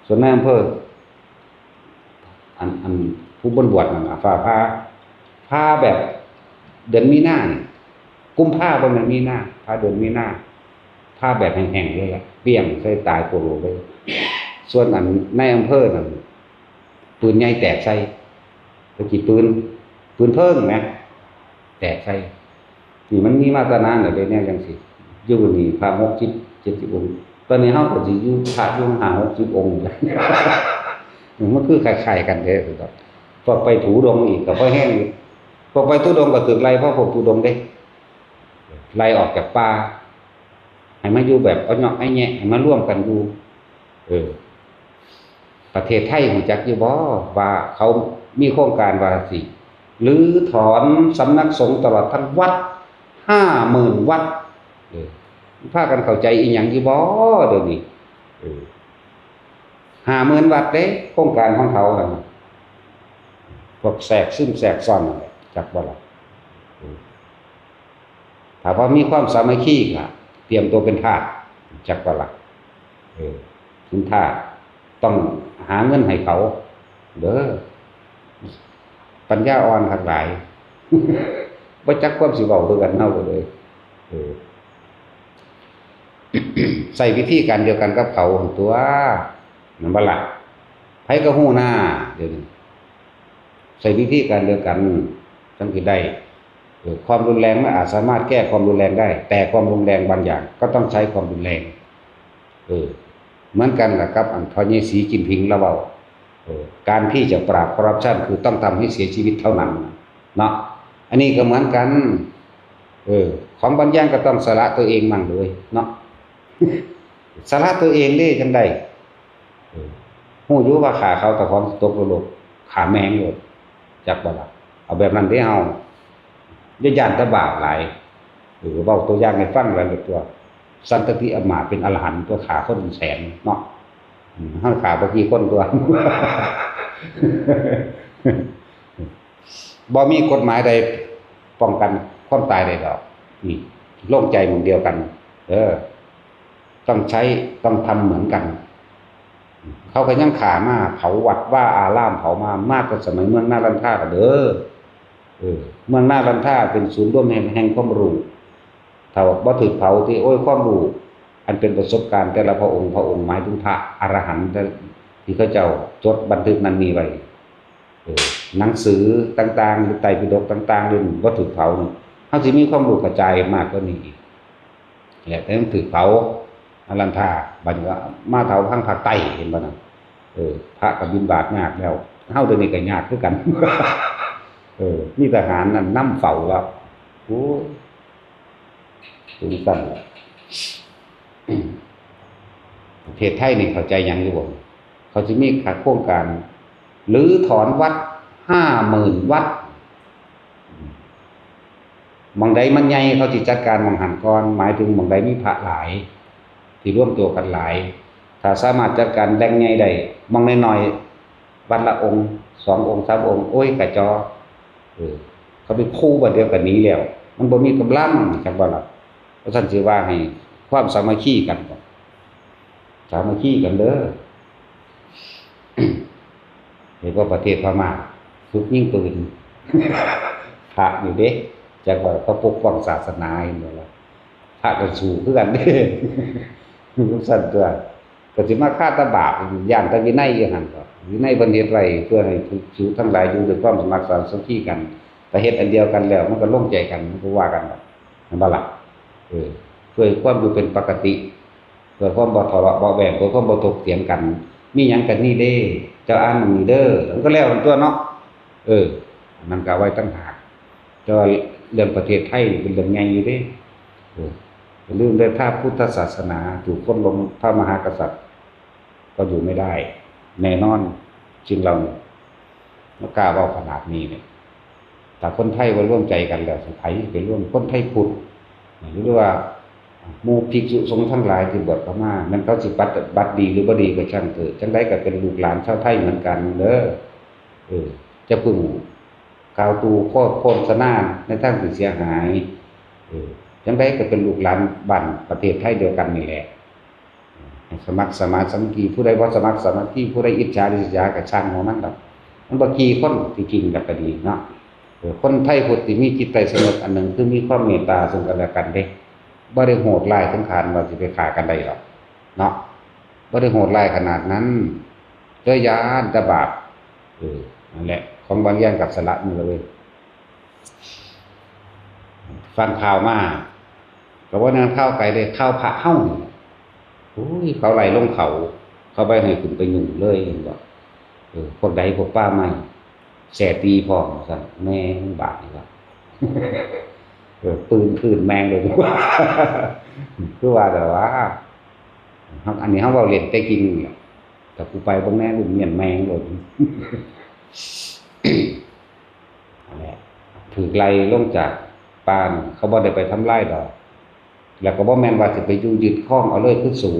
ส่วนนายอำเภอ อัน อันผู้บนบวชนั่นน่ะ ฟ้าผ่า ผ่าแบบ เดือนมีนานี่ กุมภาบ่แม่นมีนา ผ่าเดือนมีนา ผ่าแบบแห้งๆเลยอะ เปรี้ยงใส่ตายโคโลเลย ส่วนอันนายอำเภอนั่น ปืนใหญ่แตกใส่ ตะกี้ปืน ปืนเพลิงนะ แตกใส่ นี่มันมีมาตั้งนานแล้วเด้ แนวจังซี่ อยู่นี่พระหกสิบ เจ็ดสิบองค์ ตอนนี้เฮาก็สิอยู่พระอยู่ห้าหกสิบองค์ มันคือคล้ายๆกันเด้ พวกไปธุดงค์อีกก็พอแฮงอยู่ พวกไปธุดงค์ก็ถูกไล่เพราะพวกธุดงค์เด้ ไล่ออกจากป่า ให้มาอยู่แบบเอาเนาะไอ้แยะ ให้มารวมกันอยู่ เออ ประเทศไทยรู้จักอยู่บ่ ว่าเขามีโครงการว่าสิรื้อถอนสำนักสงฆ์ตลอดทั้งวัด ห้าหมื่น วัด เออ พากันเข้าใจอีหยังอยู่บ่ เดี๋ยวนี้ เออ ห้าหมื่น วัดเด้ โครงการของเขานั่นน่ะ พวกแทรกซึมแทรกซ้อนนั่นแหละ จักบ่ล่ะ เออ ถ้าว่ามีความสามัคคีก็เตรียมตัวเป็นทาส จักบ่ล่ะ เออ เป็นทาส ต้องหาเงินให้เขา เด้อ ปัญญาอ่อนคักหลาย บ่จักความสิเว้าคือกัน เฮาก็เลย เออ ใช้วิธีการเดียวกันกับเขาหั่นตั่ว แม่นบ่ล่ะ ไผก็ฮู้หน้า เดี๋ยวนี้ ใช้วิธีการเดียวกัน จั่งสิได้ เออ ความรุนแรงมันอาจสามารถแก้ความรุนแรงได้ แต่ความรุนแรงบางอย่างก็ต้องใช้ความรุนแรง เออ เหมือนกันล่ะครับ อันพ่อใหญ่สีจิ้นผิงลาวเว้า เออ การที่จะปราบคอร์รัปชันคือต้องทำให้เสียชีวิตเท่านั้น เนาะ อันนี้ก็เหมือนกัน เออ ของบางอย่างก็ต้องสละตัวเองมั่งเด้อเนาะ สละตัวเองเด้จั่งใด เออ ฮู้อยู่ว่าฆ่าเขาเจ้าของสิตกนรก ฆ่าแม่งโลด จักบ่ล่ะ เอาแบบนั้นเด้เฮา อย่าย้านแต่บาปหลาย เออ เว้าตัวอย่างให้ฟังแล้วตัว สันตติอำมาตย์เป็นอรหันต์ตัว ฆ่าคนเป็นแสนเนาะ อืม เฮาฆ่าบ่กี่คนตัว บ่มีกฎหมายใดป้องกันความตายได้ดอก นี่ โล่งใจหม่องเดียวกัน เออ ต้องใช้ ต้องทำเหมือนกัน เขาก็ยังฆ่ามา เผาวัดวาอาราม เผามา มาแต่สมัยเมืองนารันทาก็เด้อ เออ เมืองนารันทาเป็นศูนย์รวมแห่ง แห่งความรู้ ถ้าบ่ถูกเผาที่ โอ้ย ความรู้ อันเป็นประสบการณ์แต่ละพระองค์ พระองค์หมายถึงพระอรหันต์ที่เขาเจ้าจดบันทึกนั้นมีไว้ เออ หนังสือต่างๆ หรือไตรปิฎกต่างๆ หรือบ่ถูกเผานี่ เฮาสิมีความรู้กระจายมากกว่านี้อีก แหละ แต่มันถูกเผา นารันทา บัดนี้ก็มาเผาทางภาคใต้ เห็นบ่นั่น เออ พระก็บิณฑบาตยากแล้ว เฮาเดี๋ยวนี้ก็ยากคือกัน เออ มีทหารนั่นนำเฝ้าแล้ว โอ้ย ถึงสั่นล่ะ ประเทศไทยนี่เข้าใจหยังอยู่บ่ เขาสิมีโครงการรื้อถอนวัด ห้าหมื่น วัด หม่องใดมันใหญ่เขาสิจัดการหม่องหั้นก่อน หมายถึงหม่องใดมีพระหลาย ที่รวมตัวกันหลาย ถ้าสามารถจัดการแหล่งใหญ่ได้ หม่องน้อยๆ วัดละองค์ สององค์ สามองค์ โอ้ย กระจอก เออ เขาไปคู่บัดเดียวกันหนีแล้ว มันบ่มีกำลัง จักบ่ล่ะ เพราะฉะนั้นสิว่าให้ความสามัคคีกัน สามัคคีกันเด้อ เห็นว่าประเทศพม่าฝึกยิงปืน พระอยู่เด้ จักว่าเขาปกป้องศาสนาอยู่แล้ว พระก็สู้คือกันเด้ สั่นตัว ก็สิมาฆ่าตะบาป ย้านแต่วินัยอยู่หั่นก็ วินัยเพิ่นเฮ็ดไว้เพื่อให้ภิกษุทั้งหลายอยู่ด้วยความสมัครสามัคคีกัน ถ้าเฮ็ดอันเดียวกันแล้ว มันก็ลงใจกัน มันก็ว่ากันดอก แม่นบ่ล่ะ เออ เพื่อความอยู่เป็นปกติ เพื่อความบ่ทะเลาะเบาะแว้ง เพื่อความบ่ถกเถียงกัน มีหยังกันนี่เด้ เจ้าอ่านหม่องนี้เด้อ มันก็แล้วกันตัวเนาะ เออ อันนั้นก็เอาไว้ต่างหาก แต่ว่าเรื่องประเทศไทยนี่เป็นเรื่องใหญ่อยู่เด้ เออ อย่าลืมเด้อ ถ้าพุทธศาสนาถูกค้นล้ม พระมหากษัตริย์ก็อยู่ไม่ได้ แน่นอน สิ่งเหล่านี้ มากล้าเว้าขนาดนี้เนี่ย ถ้าคนไทยบ่ร่วมใจกันแล้ว ไผไปร่วม คนไทยพุทธ หรือว่าหมู่ภิกษุสงฆ์ทั้งหลายที่บวชเข้ามา แม่นเขาสิปฏิบัติดีหรือบ่ดีก็ช่างเถอะ จั่งใดก็เป็นลูกหลานชาวไทยเหมือนกันเด้อ เออ จะพึ่งกล่าวตู่โฆษณาในทางที่เสียหาย เออ จั่งใดก็เป็นลูกหลานบ้านประเทศไทยเดียวกันนี่แหละ ให้สมัครสมานสามัคคี ผู้ใดบ่สมัครสามัคคี ผู้ใดอิจฉาริษยาก็ช่างหัวมันดอก มันบ่กี่คนที่จริงแล้วก็ดีเนาะ เออ คนไทยพุทธที่มีจิตใต้สำนึกอันหนึ่ง คือมีความเมตตาซึ่งกันและกันเด้ บ่ได้โหดร้ายถึงขั้นว่าสิไปฆ่ากันได้หรอกเนาะ บ่ได้โหดร้ายขนาดนั้น แต่ย้านแต่บาป เออ นั่นแหละ ของบางอย่างกับสละมือเลย ฟังข่าวมา ก็บ่แม่นข่าวไกลเด้ ข่าวพระเฮานี่ โอ้ย เขาไล่ลงเขา เขาบ่ให้ขึ้นไปยุ่งเลย เห็นบ่ เออ พวกใด พวกป่าไม้ แสตีพร้อม ว่าซั่น แม่งบาดนี่ว่า เออ ปืนพื้นแม่งเลย คือว่าแต่ว่า เฮา อันนี้เฮาเว้าเล่นแต่จริงนี่แหละ แต่กูไปเบิ่งแน่ รุ่นเมียนแม่งเลย นั่นแหละ ถูกไล่ลงจากป่านี่ เขาบ่ได้ไปทำลายดอก แล้วก็บ่แม่นว่าสิไปอยู่ยึดครองเอาเลยคือสู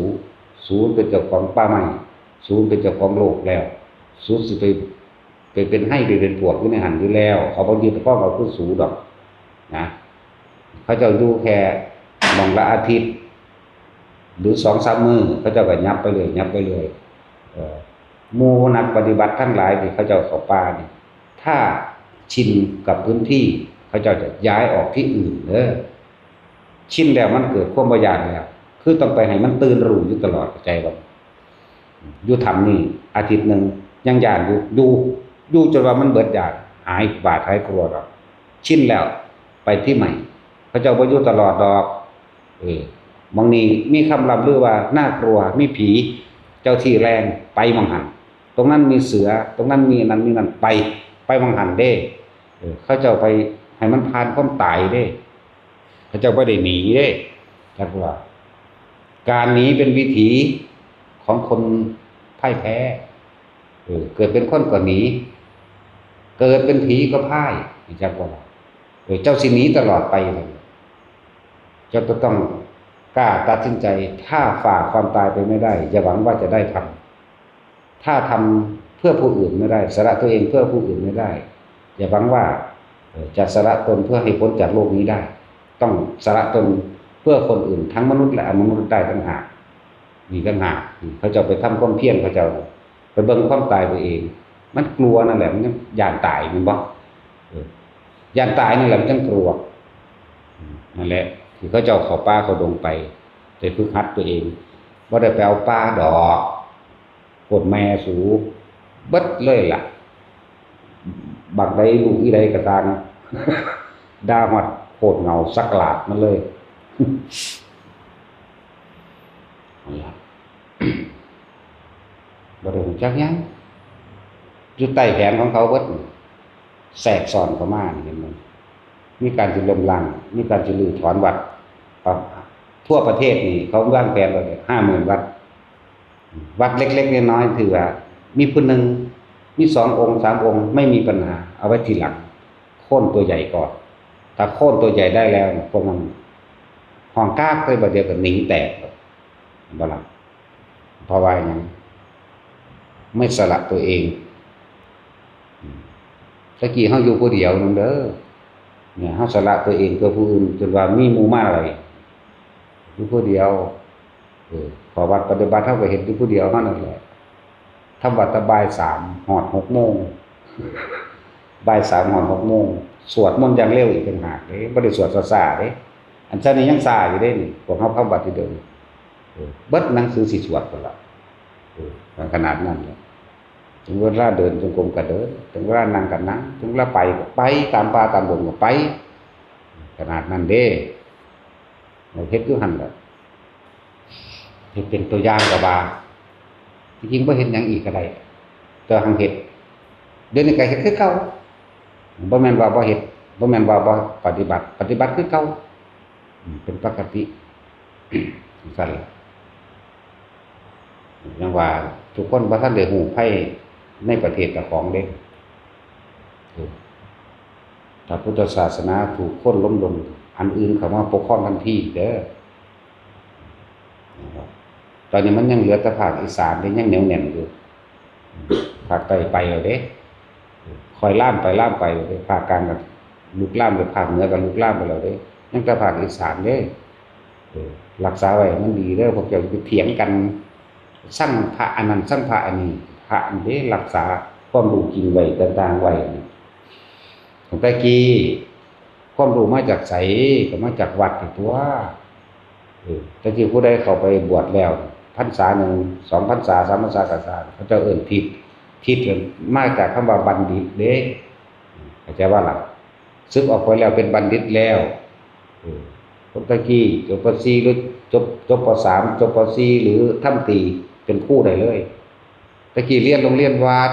สูเป็นเจ้าของป่าไม้ สูเป็นเจ้าของโลกแล้ว สูสิไป ไปเป็นไฮไปเป็นปวกอยู่ในหั่นอยู่แล้ว เขาบ่ยึดครองเอาคือสูดอกนะ เขาเจ้าอยู่แค่หม่องละอาทิตย์ หรือสองสามมื้อ เขาเจ้าก็ยับไปเลย ยับไปเลย เอ่อ หมู่นักปฏิบัติทั้งหลายที่เขาเจ้าเข้าป่านี่ ถ้าชินกับพื้นที่ เขาเจ้าจะย้ายออกที่อื่นเด้อ ชินแล้วมันเกิดความบ่ย้านแล้ว คือต้องไปให้มันตื่นรู้อยู่ตลอด เข้าใจบ่ อยู่ถ้ำนี่อาทิตย์หนึ่งยังย้านอยู่ อยู่ อยู่จนว่ามันเบิดย้าน หายบาดหายกลัวดอก ชินแล้ว ไปที่ใหม่ เขาเจ้าบ่อยู่ตลอดดอก เออ หม่องนี้มีคำล่ำลือว่าน่ากลัว มีผี เจ้าที่แรง ไปหม่องหั่น ตรงนั้นมีเสือ ตรงนั้นมีอันนั้นมีนั่น ไป ไปหม่องหั่นเด้ เออ เขาเจ้าไปให้มันผ่านความตายเด้ เขาเจ้าบ่ได้หนีเด้ จักว่า การหนีเป็นวิถีของคนพ่ายแพ้ เออ เกิดเป็นคนก็หนี เกิดเป็นผีก็พ่าย จักว่า เออ เจ้าสิหนีตลอดไปเลย เจ้าจะต้องกล้าตัดสินใจ ถ้าฝ่าความตายไปไม่ได้ อย่าหวังว่าจะได้ธรรม ถ้าทำเพื่อผู้อื่นไม่ได้ สละตัวเองเพื่อผู้อื่นไม่ได้ อย่าหวังว่า เอ่อ จะสละตนเพื่อให้พ้นจากโลกนี้ได้ ต้องสละตนเพื่อคนอื่น ทั้งมนุษย์และอมนุษย์ได้ต่างหาก นี่ต่างหาก นี่เขาเจ้าไปทำความเพียร เขาเจ้าไปเบิ่งความตายตัวเอง มันกลัวนั่นแหละ มันยังย้านตาย แม่นบ่ เออ ย้านตายนั่นแหละ มันจั่งกลัว อืม นั่นแหละ ที่เขาเจ้าเข้าป่าเข้าดงไป ไปฝึกหัดตัวเอง บ่ได้ไปเอาป่าดอก โคตรแม่สู เบิดเลยล่ะ บักใดลูกอีใดก็ตาม ด่าฮอดโคตรเหงาสักหลาดมันเลย นั่นล่ะ บ่ได้รู้จักหยัง อยู่ใต้แผนของเขาเบิด แทรกซ้อนเข้ามานี่ เห็นบ่ มีการสิล้มล้าง มีการสิรื้อถอนวัด อ่ะ ทั่วประเทศนี่เขาวางแผนไว้ห้าหมื่นวัด วัดเล็กๆน้อยๆ ถือว่ามีผู้หนึ่ง มีสององค์ สามองค์ ไม่มีปัญหา เอาไว้ทีหลัง โค่นตัวใหญ่ก่อน ถ้าโค่นตัวใหญ่ได้แล้ว พวกมันห้องกากเลยบ่เดียวก็หนีแตก บ่ล่ะ เพราะว่าหยัง ไม่สละตัวเอง อืม ตะกี้เฮาอยู่ผู้เดียวนั่นเด้อ เนี่ย เฮาสละตัวเองเพื่อผู้อื่น จนว่ามีหมู่มาอะไร อยู่ผู้เดียว เออ ข้อวัดปฏิบัติเฮาก็เฮ็ดอยู่ผู้เดียวเฮานั่นแหละ ทำวัดแต่บ่ายสามฮอดหกโมง บ่ายสามฮอดหกโมง สวดมนต์อย่างเร็วอีกต่างหากเด้ บ่ได้สวดช้าๆเด้ อันซั่นนี่ยังช้าอยู่เด้นี่ พวกเฮาทำวัดอยู่เดี๋ยวนี้ เออ เบิดหนังสือสิสวดพุ้นล่ะ เออ ขนาดนั้นแหละ ถึงเวลาเดินจงกรมก็เดิน ถึงเวลานั่งก็นั่ง ถึงเวลาไปก็ไปตามป่าตามดงก็ไป ขนาดนั้นเด้ เฮ็ดอยู่หั่นล่ะ เฮ็ดเป็นตัวอย่างก็ว่า ที่จริงบ่เฮ็ดหยังอีกก็ได้ แต่หั้งเฮ็ด เดี๋ยวนี้ก็เฮ็ดคือเก่า บ่แม่นว่าบ่เฮ็ด บ่แม่นว่าบ่ปฏิบัติ ปฏิบัติคือเก่า อืม เป็นปกติ จั่งซั้นล่ะ ยังว่าทุกคนบ่ทันได้รู้ภัยในประเทศเจ้าของเด้ เออ ถ้าพุทธศาสนาถูกโค่นล้มลง อันอื่นเข้ามาปกครองทันทีเด้อ ตอนนี้มันยังเหลือแต่ภาคอีสานที่ยังเหนียวแน่นอยู่ ภาคใต้ไปแล้วเด้ ค่อยลามไปลามไปแล้วเด้ ภาคกลางก็ลุกลามไป ภาคเหนือก็ลุกลามไปแล้วเด้ ยังแต่ภาคอีสานเด้ เออ รักษาไว้มันดีเด้อ พวกเจ้าไปเถียงกัน ซังพระอันนั้น ซังพระอันนี้ พระอันเด้รักษาความรู้จริงไว้ต่างๆไว้ ตั้งแต่กี้ ความรู้มาจากไส ก็มาจากวัดนี่ตัว เออ แต่กี้ผู้ใดเข้าไปบวชแล้ว พรรษาหนึ่ง สองพรรษา สามพรรษาก็ตาม เขาเจ้าเอิ้นทิศ ทิศมาจากคำว่าบัณฑิตเด้ เข้าใจว่าล่ะ สึกออกไปแล้วเป็นบัณฑิตแล้ว เออ คนตะกี้จบ ป.สี่ หรือจบ จบ ป.สาม จบ ป.สี่ หรือทำตรีเป็นครูได้เลย ตะกี้เรียนโรงเรียนวัด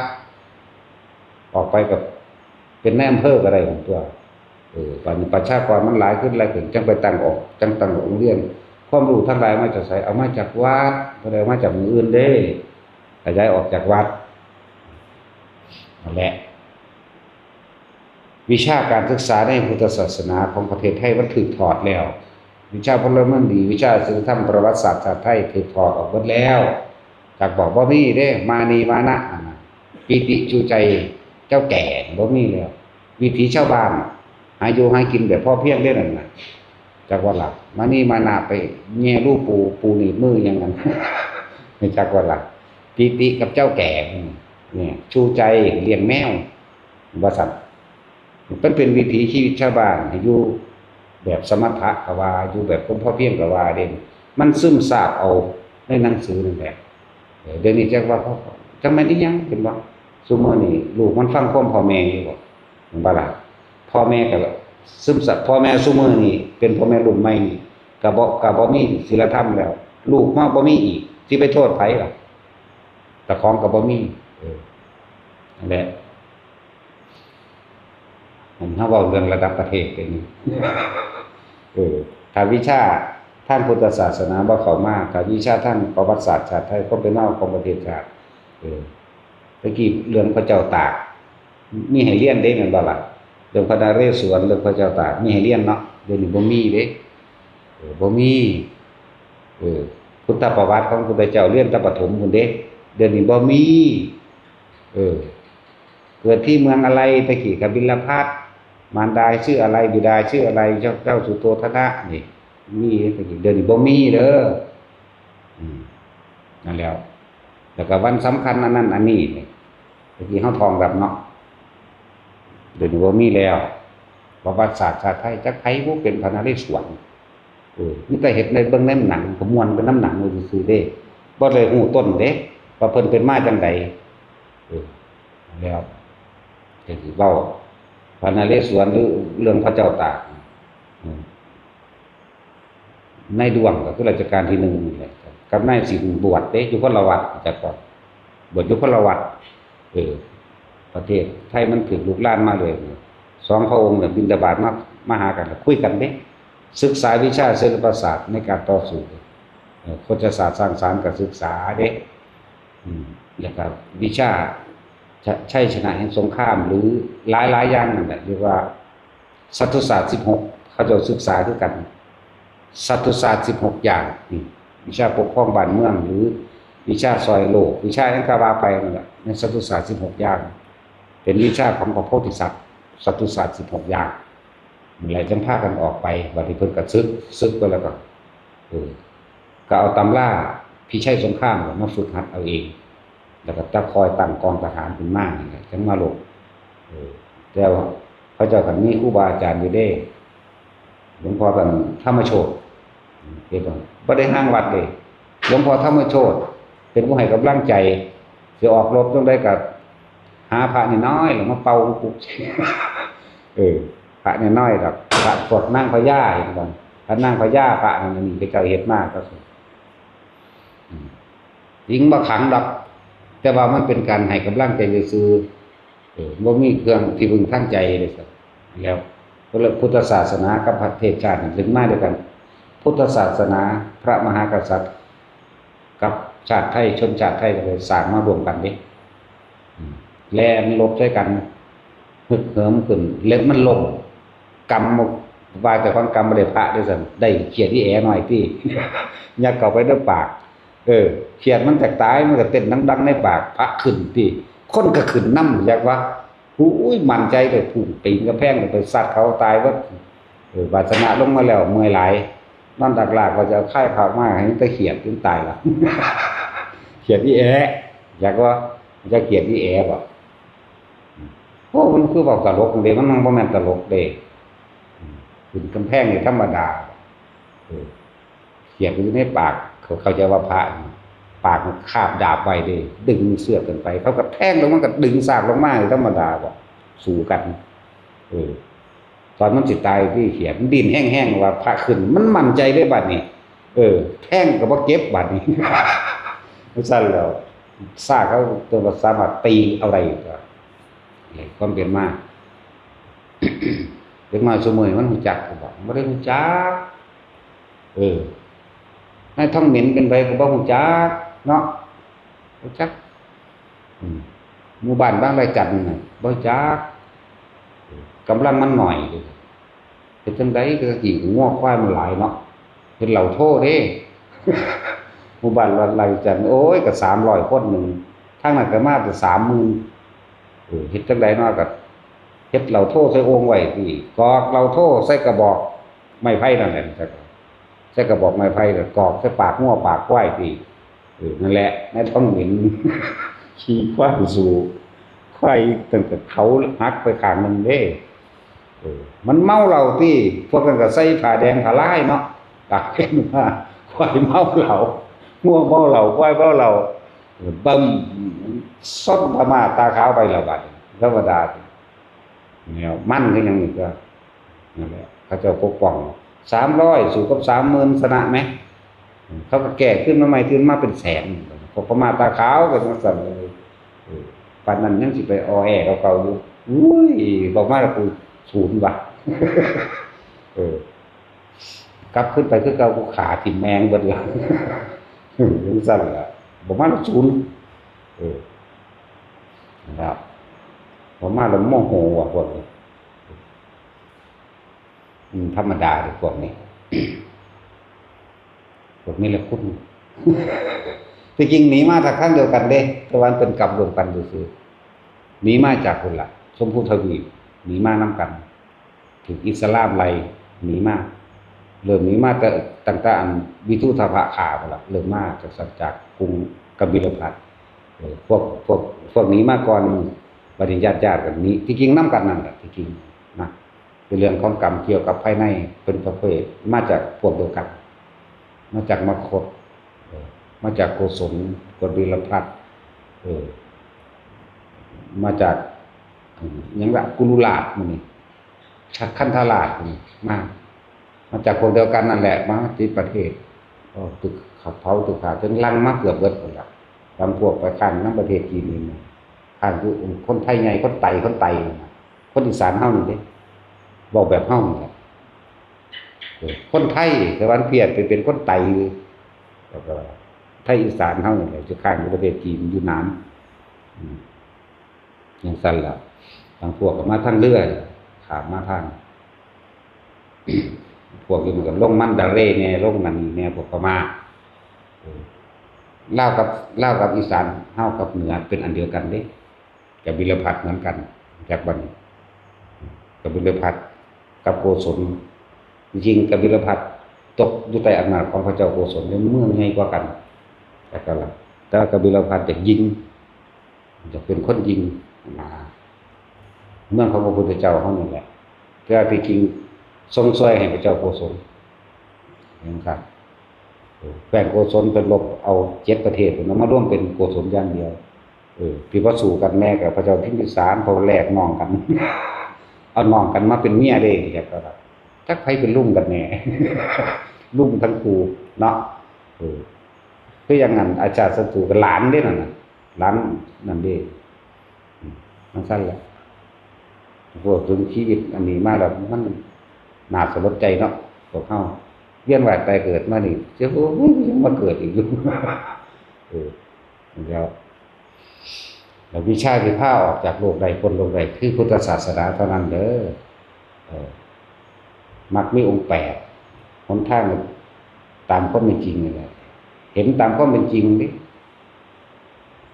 ออกไปกับเป็นนายอำเภอก็ได้บางตัว เออ บัดนี้ประชากรมันหลายขึ้นหลายขึ้น จังไปตั้งออก จังตั้งโรงเรียน ความรู้ทั้งหลายมาจากไส เอามาจากวัด บ่ได้เอามาจากหม่องอื่นเด้ ขยายออกจากวัด นั่นแหละ วิชาการศึกษาในพุทธศาสนาของประเทศไทยมันถูกถอดแล้ว วิชาพลเมืองดี วิชาศีลธรรม ประวัติศาสตร์ชาติไทยถูกถอดออกหมดแล้ว จากบอกบ่มีเด้ มานีมานะนั่นน่ะ ปีติจูใจ เจ้าแก่ บ่มีแล้ว วิถีชาวบ้าน หาอยู่หากินแบบพอเพียงเด้นั่นน่ะ จักว่าล่ะ มานีมานะไปแย่รูปู ปูหนีบมือหยังนั้น จักว่าล่ะ ปีติกับเจ้าแก่ เนี่ย ชูใจเลี้ยงแมว ว่าซั่น มันเป็นวิถีชีวิตชาวบ้าน ให้อยู่แบบสมถะก็ว่า อยู่แบบคนพอเพียงก็ว่าเด้ มันซึมซาบเอาในหนังสือนั่นแหละ เออ เดี๋ยวนี้จักว่า จักแม่นอิหยัง เห็นบ่ ซุมื้อนี้ลูกมันฟังความพ่อแม่อยู่บ่ เห็นบ่ล่ะ พ่อแม่ก็ซึมซับ พ่อแม่ซุมื้อนี้เป็นพ่อแม่รุ่นใหม่นี่ ก็บ่ ก็บ่มีศีลธรรมแล้ว ลูกมาบ่มีอีก สิไปโทษไผล่ะ เจ้าของก็บ่มี เออ นั่นแหละ อันเฮาเว้าเรื่องระดับประเทศไปนี่ เออ ถ้าวิชาทางพุทธศาสนาบ่เข้ามา ถ้าวิชาทางประวัติศาสตร์ชาติไทย ความเป็นมาของประเทศชาติ เออ ตะกี้เรื่องพระเจ้าตาก มีให้เรียนเด้แม่นบ่ล่ะ เรื่องพระนเรศวร เรื่องพระเจ้าตาก มีให้เรียนเนาะ เดี๋ยวนี้บ่มีเด้ เออ บ่มี เออ พุทธประวัติของพุทธเจ้าเรียนแต่ประถมพุ้นเด้ เดี๋ยวนี้บ่มี เออ เกิดที่เมืองอะไร ตะกี้กบิลพัส มารดาชื่ออะไร บิดาชื่ออะไร เจ้า เจ้าสุโธทนะ นี่ มีตะกี้ เดี๋ยวนี้บ่มีเด้อ อืม นั่นแหล้ว แล้วก็วันสำคัญอันนั้นอันนี้นี่ ตะกี้เฮาท่องแบบเนาะ เดี๋ยวนี้บ่มีแล้ว ประวัติศาสตร์ชาติไทย จักไผผู้เป็นพระนเรศวร เออ มีแต่เฮ็ดในเบิ่งในหนัง ก็ม่วนเป็นน้ำหนังซื่อๆเด้ บ่ได้ฮู้ต้นเด้ ว่าเพิ่นเป็นมาจั่งใด เออ แล้ว ก็สิเว้าพระนเรศวรหรือเรื่องพระเจ้าตาก อืม นายด่วงก็คือรัชกาลที่หนึ่งนี่แหละ กับนายสิงห์บวชเด้ อยู่คนละวัด จักก่อน บวชอยู่คนละวัด เออ ประเทศไทยมันถูกลุกลานมาเลย สองพระองค์เนี่ยบิณฑบาตมา มาหากัน คุยกันเด้ ศึกษาวิชาศิลปศาสตร์ในการต่อสู้ เออ โคชศาสตร์สร้างสรรค์ก็ศึกษาเด้ อืม แล้วก็วิชาชะ ชัยชนะแห่งสงคราม หรือหลายๆอย่างนั่นแหละ เรียกว่า สัตตุศาสตร์สิบหก เขาเจ้าศึกษาคือกัน สัตตุศาสตร์สิบหกอย่าง นี่ วิชาปกครองบ้านเมือง หรือวิชาซอยโลก วิชาหยังก็ว่าไปนั่นแหละ ในสัตตุศาสตร์สิบหกอย่าง เป็นวิชาของพระโพธิสัตว์ สัตตุศาสตร์สิบหกอย่าง นั่นแหละ จั่งพากันออกไป บัดนี้เพิ่นก็สึก สึกไปแล้วก็ เออ ก็เอาตำราพิชัยสงครามมาฝึกหัดเอาเอง แล้วก็ตะคอยตั้งกองทหารขึ้นมานั่นแหละ จั่งมาลบ เออ แต่ว่าเขาเจ้าก็มีครูบาอาจารย์อยู่เด้ หลวงพ่อท่านธรรมโชติ เห็นบ่ บ่ได้ห่างวัดเด้ หลวงพ่อธรรมโชติ เป็นผู้ให้กำลังใจ สิออกรบจั่งใดก็หาพระน้อยๆ แล้วมาเป่าปุก เออ พระน้อยๆ ดอก พระพวกนางพญา เห็นบ่ พระนางพญา พระนั่นนี่ เขาเจ้าเฮ็ดมาก็คือ อืม สิงบ่ขังดอก แต่ว่ามันเป็นการให้กำลังใจซื่อๆ เออ บ่มีเครื่องที่พึ่งทางใจเลยครับ แล้วพุทธศาสนากับประเทศชาตินี่ถึงมาด้วยกัน พุทธศาสนา พระมหากษัตริย์ กับชาติไทย ชนชาติไทยก็เลยสร้างมาร่วมกันเด้ อืม แล่นรบใส่กัน ฮึกเหิมขึ้น เล็บมันล้ม กำว่าเจ้าของกำบ่ได้พระเด้อซั่น ได้เขียดอีแอน้อยติ ยัดเข้าไปในปาก เออ เขียดมันอยากตาย มันก็เต้นดังๆในปาก พระขึ้นติ คนก็ขึ้นนำ อยากว่า อุ้ย มั่นใจเลย พุ่งปีนกำแพงไปซัดเขาตายเบิด เออ บาดชนะลงมาแล้ว เมื่อยหลาย นอนดักลากว่าจะเอาค่ายพระมา ให้มันแต่เขียดจนตายละ เขียดอีแอ อยากว่า จะเขียดอีแอบ่ โอ้ มันคือเว้าตลกเด้ มันบ่แม่นตลกเด้ อืม ขึ้นกำแพงนี่ธรรมดา เออ เขียดอยู่ในปาก เขา เข้าใจว่าพระนี่ ปากมันคาบดาบไว้เด้ ดึงเสือกขึ้นไป เขาก็แทงลง มันก็ดึงซากลงมาธรรมดาบ่ สู้กัน เออ ตอนมันสิตายที่เขียด มันดิ้นแฮงๆ ว่าพระขึ้น มันมั่นใจเด้บัดนี้ เออ แทงก็บ่เจ็บบัดนี้ ซั่นแล้ว ซากเขาตัวสามารถตีเอาได้ก็ ความเป็นมา เด็กน้อยซุมื้อนี้มันรู้จักบ่ บ่ได้รู้จัก เออ นายทองเหม็นเป็นไผก็บ่รู้จักเนาะ รู้จัก อืม หมู่บ้านบางระจันน่ะ บ่รู้จัก กำลังมันน้อยเด้ เฮ็ดจั่งใด๋ แต่กี้งัวควายมันหลายเนาะ เฮ็ดเหล้าโทเด้ หมู่บ้านระจัน โอ้ย ก็สามร้อยคนหนึ่ง ทางนั้นก็มาเป็นสามหมื่น เออ เฮ็ดจั่งใด๋เนาะ ก็เฮ็ดเหล้าโทใส่โอ่งไว้ติ กอกเหล้าโทใส่กระบอกไม้ไผ่นั่นแหละ ใส่กระบอกไม้ไผ่ แล้วกอกใส่ปากงัวปากควายติ เออ นั่นแหละ นายทองเหม็น ขี่ควายสู้ ควายตั้งแต่เขาหักไปข้างหนึ่งเด้ เออ มันเมาเหล้าติ พวกนั้นก็ใส่ผ้าแดงผ้าลายเนาะ ตากแดดมา ควายเมาเหล้า งัวเมาเหล้า ควายเมาเหล้า เออ บึ้ม ซดพม่าตาขาวไปแล้วบัดนี้ ธรรมดา แล้วมันคือหยังนี่ก็ นั่นแหละ เขาเจ้าปกป้อง สามร้อย สู้กับ สามหมื่น ชนะไหม เขาก็แก้ขึ้นมาใหม่ ขึ้นมาเป็นแสน พวกพม่าตาขาวก็จั่งซั่นเลย เออ ปานนั้นยังสิไปออแอกับเขาอยู่ อุ้ย บอกมาแล้วกูศูนย์ว่ะ เออ กลับขึ้นไปคือเก่า กูขาถิ่มแมงเบิดเลย เออ จั่งซั่นล่ะ บอกมาแล้วศูนย์ เออ นะครับ บอกมาแล้วโมโหว่ะพวกนี้ อืม ธรรมดาเด้พวกนี้ พวกนี้แหละคุณ ที่จริงหนีมาจากทางเดียวกันเด้ แต่ว่ามันเป็นกรรมร่วมกันซื่อๆ หนีมาจากพุ้นล่ะ ชมพูทวีป หนีมานำกัน ถูกอิสลามไล่หนีมา เริ่มหนีมาแต่ ตั้งแต่อันวิทุทพะฆ่าพุ้นล่ะ เริ่มมาจาก จากกรุงกบิลพัสดุ์ เออ พวก พวก พวกหนีมาก่อน บัดนี้ญาติๆ กันหนี ที่จริงนำกันนั่นแหละ ที่จริงนะ เป็นเรื่องของกรรมเกี่ยวกับภายใน เป็นประเภท มาจากพวกเดียวกัน มาจากมคธ เออ มาจากโกศล กบิลพัสดุ์ เออ มาจาก อืม หยังละ กุลุราชหมู่นี่ ชักคันธราชหมู่นี่ มา มาจากพวกเดียวกันนั่นแหละ มาติดประเทศ ก็ถูกเขาเผาถูกฆ่าจนลังมาเกือบเบิดหมดละ บางพวกไปค้างนำประเทศจีนนี่นะ ค้างอยู่ คนไทใหญ่ คนไต คนไตนี่นะ คนอีสานเฮานี่เด้ เว้าแบบเฮานี่แหละ เออ คนไทย แต่ว่าเพี้ยนไปเป็นคนไต แล้วก็ไทยอีสานเฮานี่แหละ จะค้างอยู่ประเทศจีน อยู่นาน อืม จั่งซั่นล่ะ บางพวกก็มาทางเรือ ข้ามมาทาง พวกอื่นก็ลงมันดาเรแหน่ ลงนั่นนี่แหน่ พวกพม่า เออ ลาวกับ ลาวกับอีสาน เฮากับเหนือเป็นอันเดียวกันเด้ กบิลพัสดุ์เหมือนกัน จากบัดนี้ กบิลพัสดุ์กับโกศล จริงๆ กบิลพัสดุ์ตกอยู่ใต้อำนาจของพระเจ้าโกศล เป็นเมืองใหญ่กว่ากัน แต่ก็ละ แต่ว่ากบิลพัสดุ์จะยิง จะเป็นคนยิงนะ เมืองของพระพุทธเจ้าเฮานี่แหละ แต่ที่จริงส่งซอยให้พระเจ้าโกศลนะครับ เออ แคว้นโกศลไปรบเอาเจ็ดประเทศพุ้นนะ มารวมเป็นโกศลอย่างเดียว เออ ที่ว่าสู้กันแน่กับพระเจ้าพิมพิสาร เพราะว่าแลกน้องกัน เอาน้องกันมาเป็นเมียเด้ จักก็แบบ จักไผเป็นลุงกันแน่ ลุงทั้งคู่เนาะ เออ คืออย่างนั้น อาชาติศัตรูกับหลานเด้นั่นน่ะ หลานนั่นเด้ อืม มันซั่นแหละ พวกถึงชีวิตอันนี้มาแล้ว มันน่าสลดใจเนาะ พวกเฮา เวียนว่ายตายเกิดมานี่ เจ้า โอ้ย ยังมาเกิดอีกอยู่ เออ แล้ว แล้ววิชาที่พาออกจากโลกได้ พ้นโลกได้ คือพุทธศาสนาเท่านั้นเด้อ เออ มรรคมีองค์แปด หนทางตามความเป็นจริงนี่แหละ เห็นตามความเป็นจริงนี่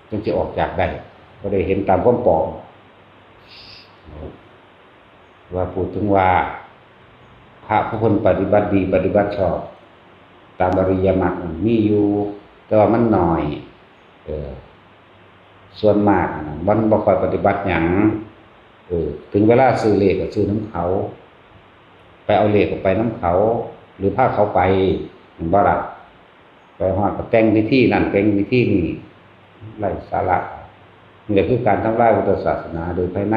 จึงจะออกจากได้ บ่ได้เห็นตามความปลอม ว่าพูดถึงว่า พระผู้เพิ่นปฏิบัติดีปฏิบัติชอบ ตามอริยมรรคมีอยู่ แต่ว่ามันน้อย เออ ส่วนมากน่ะมันบ่ค่อยปฏิบัติหยัง เออ ถึงเวลาซื้อเลขก็ซื้อนำเขา ไปเอาเลขก็ไปนำเขา หรือพาเขาไป แม่นบ่ล่ะ ไปฮอดก็แต่งพิธีนั่นแต่งพิธีนี่ ไร้สาระ นี่แหละคือการทำลายพุทธศาสนาโดยภายใน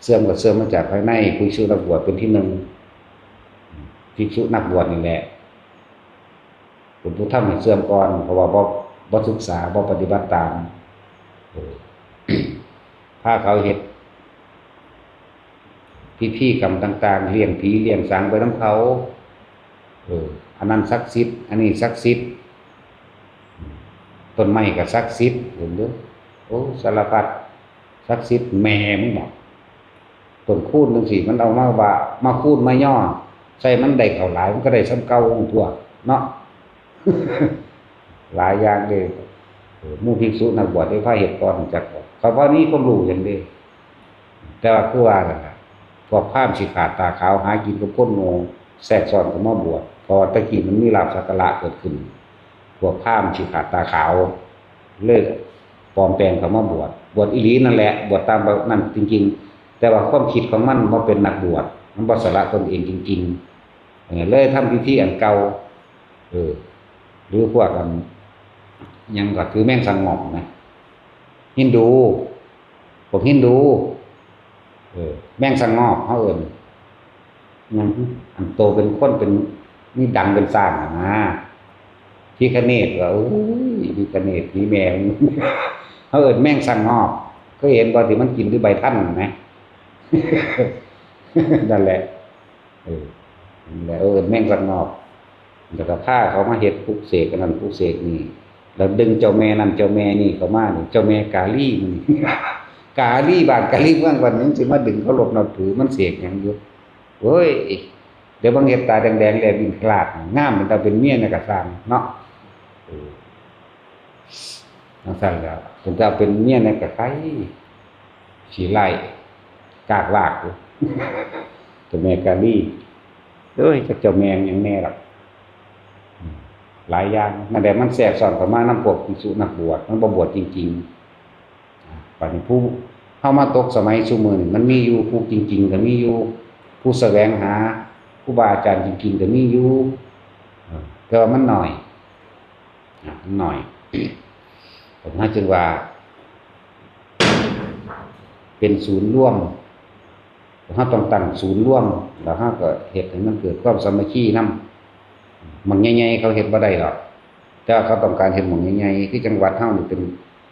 เสื่อมก็เสื่อมมาจากภายใน ภิกษุนักบวชเป็นที่หนึ่ง ภิกษุนักบวชนี่แหละ เป็นผู้ทำให้เสื่อมก่อน เพราะว่าบ่ บ่ศึกษา บ่ปฏิบัติตาม เออ พาเขาเฮ็ดพิธีกรรมต่างๆ เลี้ยงผีเลี้ยงสางไปนำเขา เออ อันนั้นศักดิ์สิทธิ์ อันนี้ศักดิ์สิทธิ์ ต้นไม้ก็ศักดิ์สิทธิ์ เห็นเด้อ โอ้ สารพัด ศักดิ์สิทธิ์แม่มึงน่ะ ต้นคูนจั่งซี้ มันเอามาว่า มาคูนมาย่อ ใส่มันได้เข้าหลาย มันก็ได้ส่ำเก่าทั่ว เนาะ หลายอย่างเด้ เออ หมู่ภิกษุนักบวชได้พาเฮ็ดก่อนจักบ่ เขาบ่มีความรู้หยังเด้ แต่ว่าคือว่านั่นล่ะ พวกพราหมณ์สิขาดตาขาว หากินกับคนโง่ แทรกซ้อนเข้ามาบวช เพราะว่าแต่กี้มันมีลาภสักการะเกิดขึ้น พวกพราหมณ์สิขาดตาขาว เลยปลอมแปลงเข้ามาบวช บวชอีหลีนั่นแหละ บวชตามนั้นจริงๆ แต่ว่าความคิดของมันบ่เป็นนักบวช มันบ่สละตนเองจริงๆ เออ เลยทำพิธีอันเก่า เออ หรือพวกอัน หยังก็ถือแมงสังหง่อมนะ ฮินดู พวกฮินดู เออ แมงสังหง่อมเขาเอิ้น หยัง อันโตเป็นคนเป็น มีดังเป็นช้างอะนะ พิฆเนศว่า โอ้ย พิฆเนศ ผีแม่มึง เขาเอิ้นแมงสังหง่อม เคยเห็นบ่ที่มันกินด้วยใบทันนะ นั่นแหละ เออ นั่นแหละ เออ แมงสังหง่อม แล้วก็พาเขามาเฮ็ดปลุกเสกอันนั้นปลุกเสกนี่ แล้วดึงเจ้าแม่นั่นเจ้าแม่นี่เข้ามานี่ เจ้าแม่กาลีนี่ กาลีบ้านกาลีเมือง บัดนี้สิมาดึงเคารพนับถือ มันเสกหยังอยู่ เฮ้ย เดี๋ยวบางเฮ็ดตาแดงๆ แลบลิ้นคลาด งามเป็นตาเป็นเมียในกระสังเนาะ เออ จั่งซั้นแหล้ว เป็นตาเป็นเมียในกระไค ขี้ไล่ กากลากอยู่ เจ้าแม่กาลี เอ้ย จักเจ้าแม่หยังแน่ล่ะ อืม หลายอย่าง นั่นแหละ มันแทรกซ้อนเข้ามานำพวกภิกษุนักบวช มันบ่บวชจริงๆ อ่ะ บัดนี้ผู้ เฮามาตกสมัยซุมื้อนี่ มันมีอยู่ ผู้จริงๆ ก็มีอยู่ ผู้แสวงหาครูบาอาจารย์จริงๆ ก็มีอยู่ เออ แต่ว่ามันน้อย อ่ะ มันน้อย ผมหาจึงว่า เป็นศูนย์รวม เราต้องตั้งศูนย์รวม แล้วเราก็เฮ็ดให้มันเกิดความสามัคคีนำ หม่องใหญ่ๆ เขาเฮ็ดบ่ได้หรอก แต่ว่าเขาต้องการเฮ็ดหม่องใหญ่ๆ คือจังหวัดเฮานี่เป็น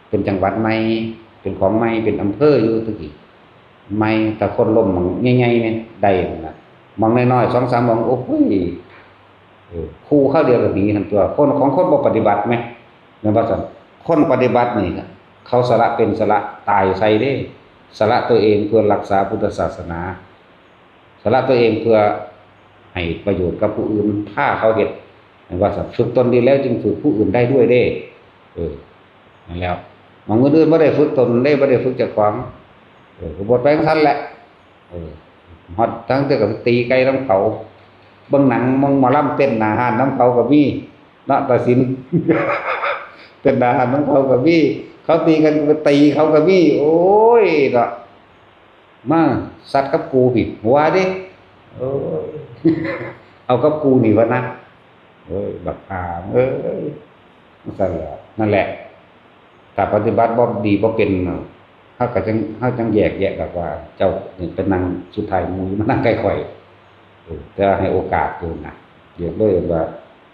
เป็นจังหวัดใหม่ เป็นของใหม่ เป็นอำเภออยู่ตะกี้ ใหม่ ถ้าคนล้มหม่องใหญ่ๆ นี่ได้นั่นน่ะ หม่องน้อยๆ สองสามหม่อง โอ้โห เออ คู่คราวเดียวก็หนีหั่นตั่ว คนของคนบ่ปฏิบัติแหม แม่นบ่ซั่น คนปฏิบัตินี่ เขาสละเป็นสละตายใส่เด้ สละตัวเองเพื่อรักษาพุทธศาสนา สละตัวเองเพื่อให้ประโยชน์กับผู้อื่น พาเขาเฮ็ด แม่นบ่ซั่น ฝึกตนดีแล้วจึงฝึกผู้อื่นได้ด้วยเด้ เออ นั่นแหล้ว หม่องอื่นๆ บ่ได้ฝึกตนเด้ บ่ได้ฝึกเจ้าของ เออ ก็บ่ไปจั่งซั้นแหละ เออ ฮอดทั้งเทื่อก็ไปตีไก่นำเขา เบิ่งหนัง เบิ่งหมอลำเต้นหน้าร้านนำเขาก็มี เนาะ ตาสิน เต้นหน้าร้านนำเขาก็มี เขาตีกันก็ไปตีเขาก็มี โอ้ย เนาะ มาสัตว์กับกูพี้ ว่าเด้ โอ้ย เอากับกูนี่วะนะ เอ้ย บักห่าเอ้ย จั่งซั้นแหละ นั่นแหละ ถ้าปฏิบัติบ่ดีบ่เป็นน่ะ เฮาก็จั่ง เฮาจั่งแยกแยะดอกว่า เจ้านี่ไปนั่งสุดท้ายหมู่ มานั่งใกล้ข้อย เออ แต่ว่าให้โอกาสอยู่นะ เรียกเลยว่า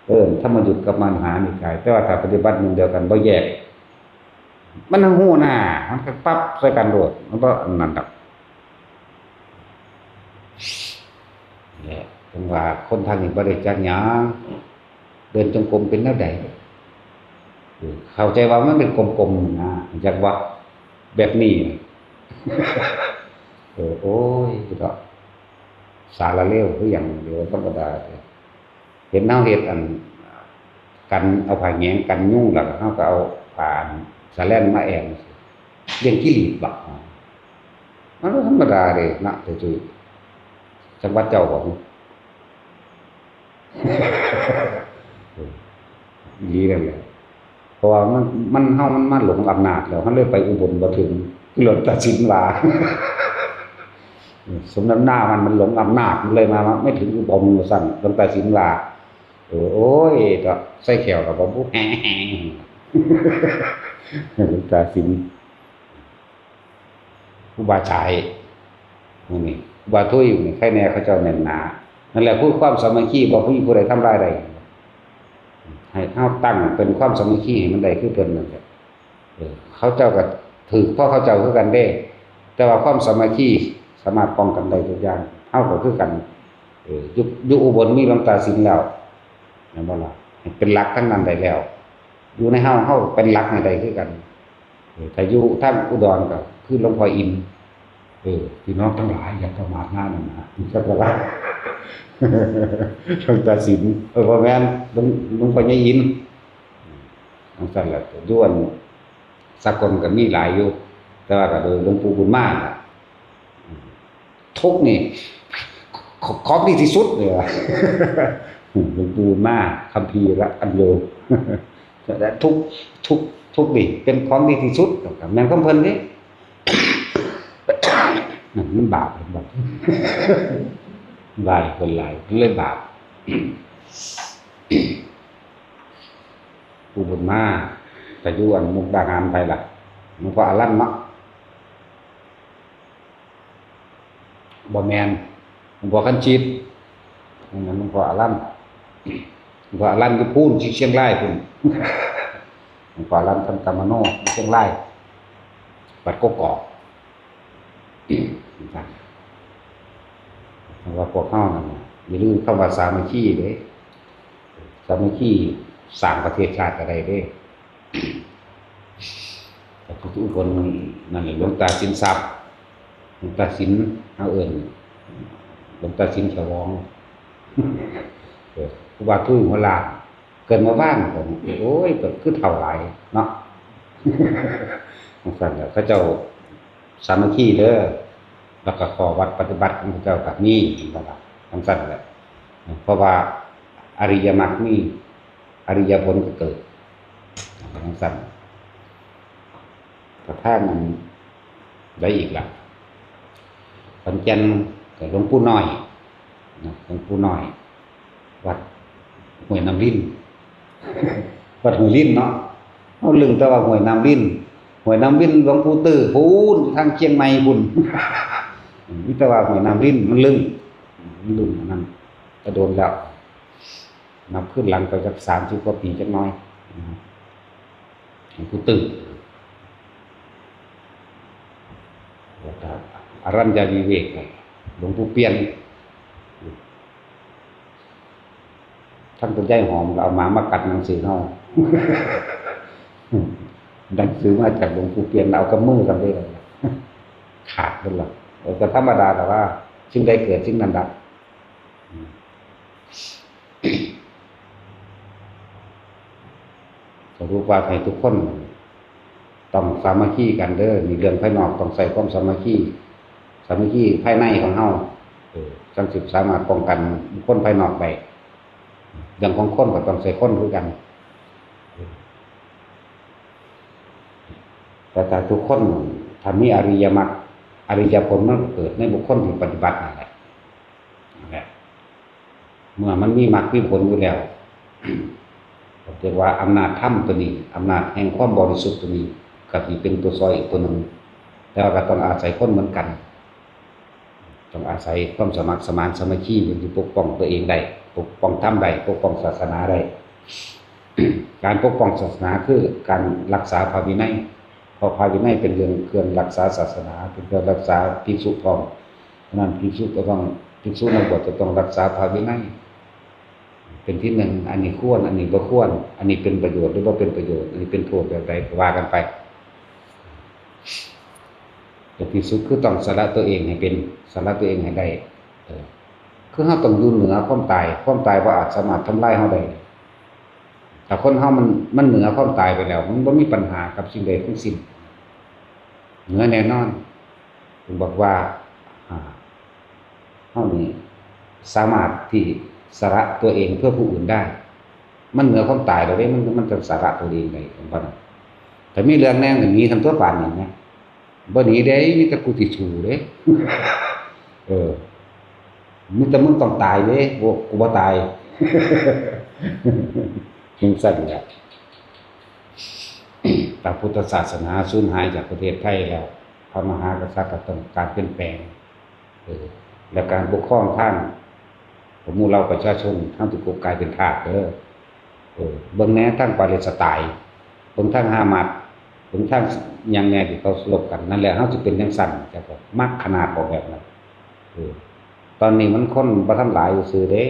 เออ ธรรมยุตกับมหานิกาย แต่ว่าถ้าปฏิบัติหมู่เดียวกันบ่แยก มันทั้งฮู้หน้า มันก็ปรับใส่กันโลด มันบ่อันนั้นดอก เนี่ย ถึงว่าคนทางนี้บ่ได้จักหยัง เดินจงกรมเป็นแนวใด เออ เข้าใจว่ามันเป็นกลมๆ นะ จักว่า แบบนี้ เออ โอ้ย เนาะ สาระเลวคือหยัง เดี๋ยวธรรมดาเด้ เห็นเฮาเฮ็ดอัน กัน เอาผ้าแหงกันยุง แล้วก็เฮาก็เอาผ้าอันสาแลนมาแอ่น เลี้ยงกิริดบัก มันก็ธรรมดาเด้นะ แต่จุ้ย จังหวัดเจ้าของ อีหลีนั่นแหละ เพราะว่ามัน มัน เฮามันมาหลงอำนาจแล้ว เฮาเลยไปอุบลบ่ถึง หลวงตาสินว่า สมน้ำหน้ามัน มันหลงอำนาจ มันเลยมา มาไม่ถึงอุบลว่าซั่น หลวงตาสินว่า เออ โอ้ย ก็ใส่แขวก็บ่บุ หลวงตาสิน ครูบาฉาย นี่ ครูบาทุย นี่ ใครแน่เขาเจ้าแน่นหนา นั่นแหละคือความสามัคคี บ่มีผู้ใดทำลายได้ ให้เฮาตั้งเป็นความสามัคคีให้มันได้คือเพิ่นนั่นแหละ เออ เขาเจ้าก็ถืกเพราะเขาเจ้าคือกันเด้ แต่ว่าความสามัคคีสามารถป้องกันได้ทุกอย่าง เฮาก็คือกัน เออ อยู่ อยู่อุบลมีหลวงตาสินแล้ว แม่นบ่ล่ะ ให้เป็นหลักทั้งนั้นได้แล้ว อยู่ในเฮา เฮาเป็นหลักให้ได้คือกัน เออ ถ้าอยู่ทางอุดรก็คือหลวงพ่ออิน เออ พี่น้องทั้งหลายอย่าประมาทนะ นั่นนะ จักว่า หลวงตาสิน เออ บ่แม่น หลวง หลวงพ่อใหญ่อิน จังซั่นล่ะ อยู่อันสากลก็มีหลายอยู่ แต่ว่าก็โดยหลวงปู่บุญมาล่ะ ทุกข์นี่ ข- ของดีที่สุดเลยว่ะ หลวงปู่มา คัมภีร์ละอันเดียว แต่ทุกข์ ทุกข์ ทุกข์นี่เป็นของดีที่สุด แม่นของเพิ่นเด้ นั่นมันบาป บาป ไหว้เพิ่นหลาย มันเลยบาป ปู่บุญมา แต่อยู่อันมุกดาหารไปล่ะ หลวงพ่ออารันเนาะ บ่แม่น หลวงพ่อคันชิต นั่นหลวงพ่ออารัน หลวงพ่ออารันอยู่พู้นที่เชียงรายพู้น หลวงพ่ออารันทันตมโน ที่เชียงราย วัดกกอก เพราะว่าพวกเฮานั่นน่ะ อย่าลืมคำว่าสามัคคีเด้ สามัคคีสร้างประเทศชาติก็ได้เด้ แต่ทุกๆคนนั่นแหละ หลวงตาสินทรัพย์ หลวงตาสิน เฮาเอิ้น หลวงตาสินสวอง เออ ครูบาทุยหัวล้าน เกิดมาบ้านก็ โอ้ย ก็คือเฒ่าหลายเนาะ จังซั่นแหละ เขาเจ้าสามัคคีเด้อ แล้วก็ข้อวัดปฏิบัติของเขาเจ้าก็มี นั่นล่ะ จังซั่นแหละ เพราะว่าอริยมรรคมี อริยผลก็เกิด จังซั่น ก็ทางอันใดอีกล่ะ ขอนแก่นก็หลวงปู่น้อย นะ หลวงปู่น้อย วัดห้วยน้ำลิ้น วัดห้วยลิ้นเนาะ เฮาลึงแต่ว่าห้วยน้ำลิ้น ห้วยน้ำลิ้นหลวงปู่ตื้อพู้น ทางเชียงใหม่พู้น มีแต่ว่าห้วยน้ำลิ้นมันลึง มันลึงอันนั้น ก็โดนแล้ว นับขึ้นหลังไปจักสามสิบกว่าปีจักหน่อย นะครับ หลวงปู่ตื้อ แล้วก็อรัญญวิเวก หลวงปู่เปี่ยน ทั้งคุณยายหอมก็เอาหมามากัดหนังสือเฮา หนังสือมาจากหลวงปู่เปี่ยน เอากับมือกันเลย ขาดเบิดละ เออ ก็ธรรมดา แต่ว่าสิ่งใดเกิดสิ่งนั้นดับ อืม สรุปว่าให้ทุกคนต้องสามัคคีกันเด้อ นี่เรื่องภายนอกต้องใช้ความสามัคคี สามัคคีภายในของเฮา เออ จั่งสิสามารถป้องกันบุคคลภายนอกได้ เรื่องของคนก็ต้องใช้คนคือกัน เออ แต่ถ้าทุกคน ถ้ามีอริยมรรค อริยผลมันก็เกิดในบุคคลที่ปฏิบัตินั่นแหละ นั่นแหละ เมื่อมันมีมรรคมีผลอยู่แล้ว เรียกว่าอำนาจธรรมตัวนี้ อำนาจแห่งความบริสุทธิ์ตัวนี้ ก็สิเป็นตัวซอยอีกตัวหนึ่ง แต่ว่าก็ต้องอาศัยคนเหมือนกัน ต้องอาศัยความสมัครสมานสามัคคี มันจะปกป้องตัวเองได้ ปกป้องธรรมได้ ปกป้องศาสนาได้ การปกป้องศาสนาคือการรักษาพระวินัย เพราะพระวินัยเป็นเรื่องเครื่องรักษาศาสนา เป็นเครื่องรักษาภิกษุพร้อม ฉะนั้นภิกษุก็ต้อง ภิกษุนักบวชจะต้องรักษาพระวินัย เป็นที่หนึ่ง อันนี้ควร อันนี้บ่ควร อันนี้เป็นประโยชน์หรือบ่เป็นประโยชน์ อันนี้เป็นโทษแบบใดก็ว่ากันไป แต่ที่สุดคือต้องสละตัวเองให้เป็น สละตัวเองให้ได้ เออ คือเราต้องอยู่เหนือความตาย ความตายบ่อาจสามารถทำลายเราได้ ถ้าคนเรามัน มันเหนือความตายไปแล้ว มันบ่มีปัญหากับสิ่งใดทั้งสิ้น เหนือแน่นอน ผมบอกว่า อ่า เรานี่สามารถที่สละตัวเองเพื่อผู้อื่นได้ มันเหนือความตายแล้วเด้ มัน มันจะสละตัวเองได้ เห็นบ่นะ ถ้ามีเรื่องแนวหนีกันทั่วปานนี้นะ บ่หนีเด้ มีแต่กูสิสู้เด้ เออ มีแต่มึงต้องตายเด้ บ่ กูบ่ตาย จังซั่นแหละ พระพุทธศาสนาสูญหายจากประเทศไทยแล้ว พระมหากษัตริย์ก็ต้องการเปลี่ยนแปลง เออ และการปกครองทาง พวกหมู่เหล่าประชาชน ทั้งที่กบกลายเป็นทาสเด้อ เออ เบิ่งแหน่ทางปาเลสไตน์ เบิ่งทางฮามาส เบิ่งทางหยังแหน่ที่เขารบกัน นั่นแหละ เราสิเป็นจังซั่น จักว่ามักขนาดบ่แบบนั้น เออ ตอนนี้มันคนบ่ทันหลายซื่อเด้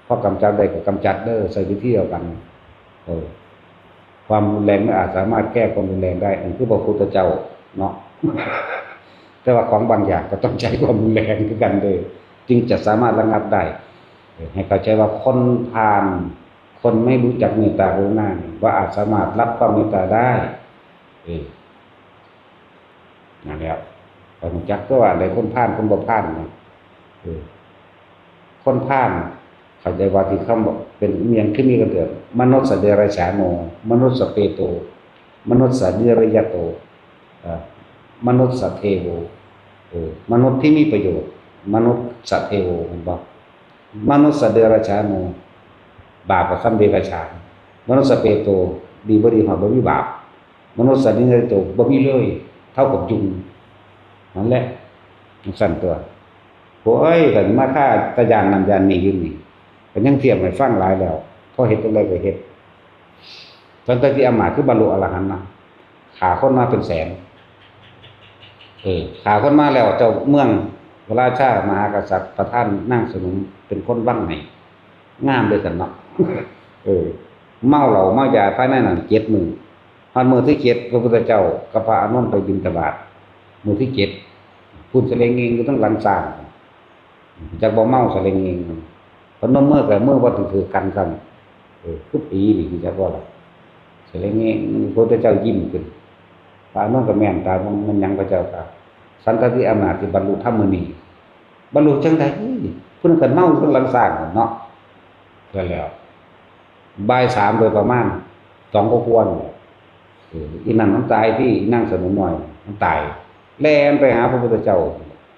พอกำจัดได้ก็กำจัดเด้อ ใช้วิธีเดียวกัน เออ ความรุนแรงไม่อาจสามารถแก้ความรุนแรงได้ นั่นคือพระพุทธเจ้าเนาะ แต่ว่าของบางอย่างก็ต้องใช้ความรุนแรงคือกันเด้อ จึงจะสามารถระงับได้ เออ ให้เข้าใจว่าคนพาล คนไม่รู้จักเมตตากรุณาเนี่ย บ่อาจสามารถรับความเมตตาได้ เออ นั่นแหละ ข้อยรู้จักตัวว่าอันใดคนพาล คนบ่พาลนะ เออ คนพาล เข้าใจว่าที่คำว่าเป็นเมียงคือมีกันเกิด มนุษย์เดรัจฉาโน มนุษย์เปโต มนุษย์นิรยโต เอ่อ มนุษย์เทโว เออ มนุษย์ที่มีประโยชน์ มนุษย์เทโว เห็นบ่ มนุษย์เดรัจฉาโน บาปกับคำเดรัจฉาน มนุษย์เปโต ดีบ่ดีหอดบ่มีบาป มนุษย์นิรยโต บ่มีเลย เท่ากับยุง นั่นแหละ มันสั่นตัว โอ้ย กันมาฆ่าตะยานนั่นยานนี่อยู่นี่ ก็ยังเทียบให้ฟังหลายแล้ว พอเฮ็ดจั่งใดก็เฮ็ด สันตติอำมาตย์คือบรรลุอรหันต์นะ ฆ่าคนมาเป็นแสน เออ ฆ่าคนมาแล้ว เจ้าเมือง พระราชามหากษัตริย์ประทานนางสนมเป็นคนวังให้ งามเลยสันเนาะ เออ เมาเหล้าเมายาภายในนั้นเจ็ดมื้อ ฮอดมื้อที่เจ็ด พระพุทธเจ้ากับพระอานนท์ไปบิณฑบาต มื้อที่เจ็ด พุ้นสะเลงเงงอยู่ทั้งหลังช้าง จักบ่เมาสะเลงเงง พนมมือกับมือบ่ถือกันซ้ำ เออ คือผีนี่ จักบ่ล่ะ สะเลงเงง พระพุทธเจ้ายิ้มขึ้น พระอานนท์ก็แม่นตา มัน มันหยังพระเจ้าค่ะ สันตติอำมาตย์ที่บรรลุธรรมมื้อนี้ บรรลุจั่งใด เพิ่นก็เมาอยู่ทั้งหลังช้างเนาะ ก็แล้ว บ่ายสามโดยประมาณ สองก็ควร เออ อีนั่นมันตายที่ อีนางสนมน้อย มันตาย แล่นไปหาพระพุทธเจ้า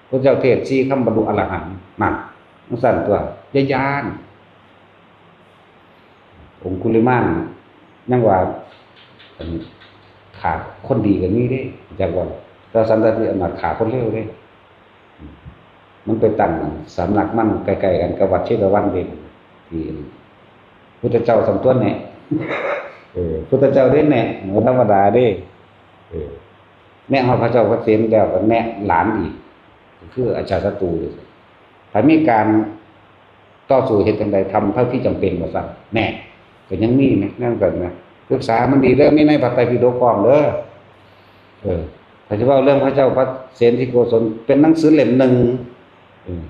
พระเจ้าเทศน์สี่คำบรรลุอรหันต์ นั่น มันสั่นตัว อย่าย้าน องคุลิมาน ยังว่า อัน ฆ่าคนดีก็มีเด้ จักว่า แต่สันตติอำมาตย์ฆ่าคนเลวเด้ มันไปตั้งสำนักมันใกล้ๆกันกับวัดเชตวันเด้ ที่พุทธเจ้าสำตวนแหน่ เออ พุทธเจ้าเด้แหน่ บ่ธรรมดาเด้ เออ แหน่ฮอดพระเจ้าพระเสนแล้วก็แหน่หลานอีก ก็คืออาชาติศัตรู ถ้ามีการต่อสู้เฮ็ดจั่งใด ทำเท่าที่จำเป็น ว่าซั่น แหน่ ก็ยังมีนะ นั่นก็นะ ศึกษามันดีเด้อ มีในพระไตรปิฎกพร้อมเด้อ เออ ถ้าสิเว้าเรื่องพระเจ้าพระเสนที่โกศล เป็นหนังสือเล่มหนึ่ง เออ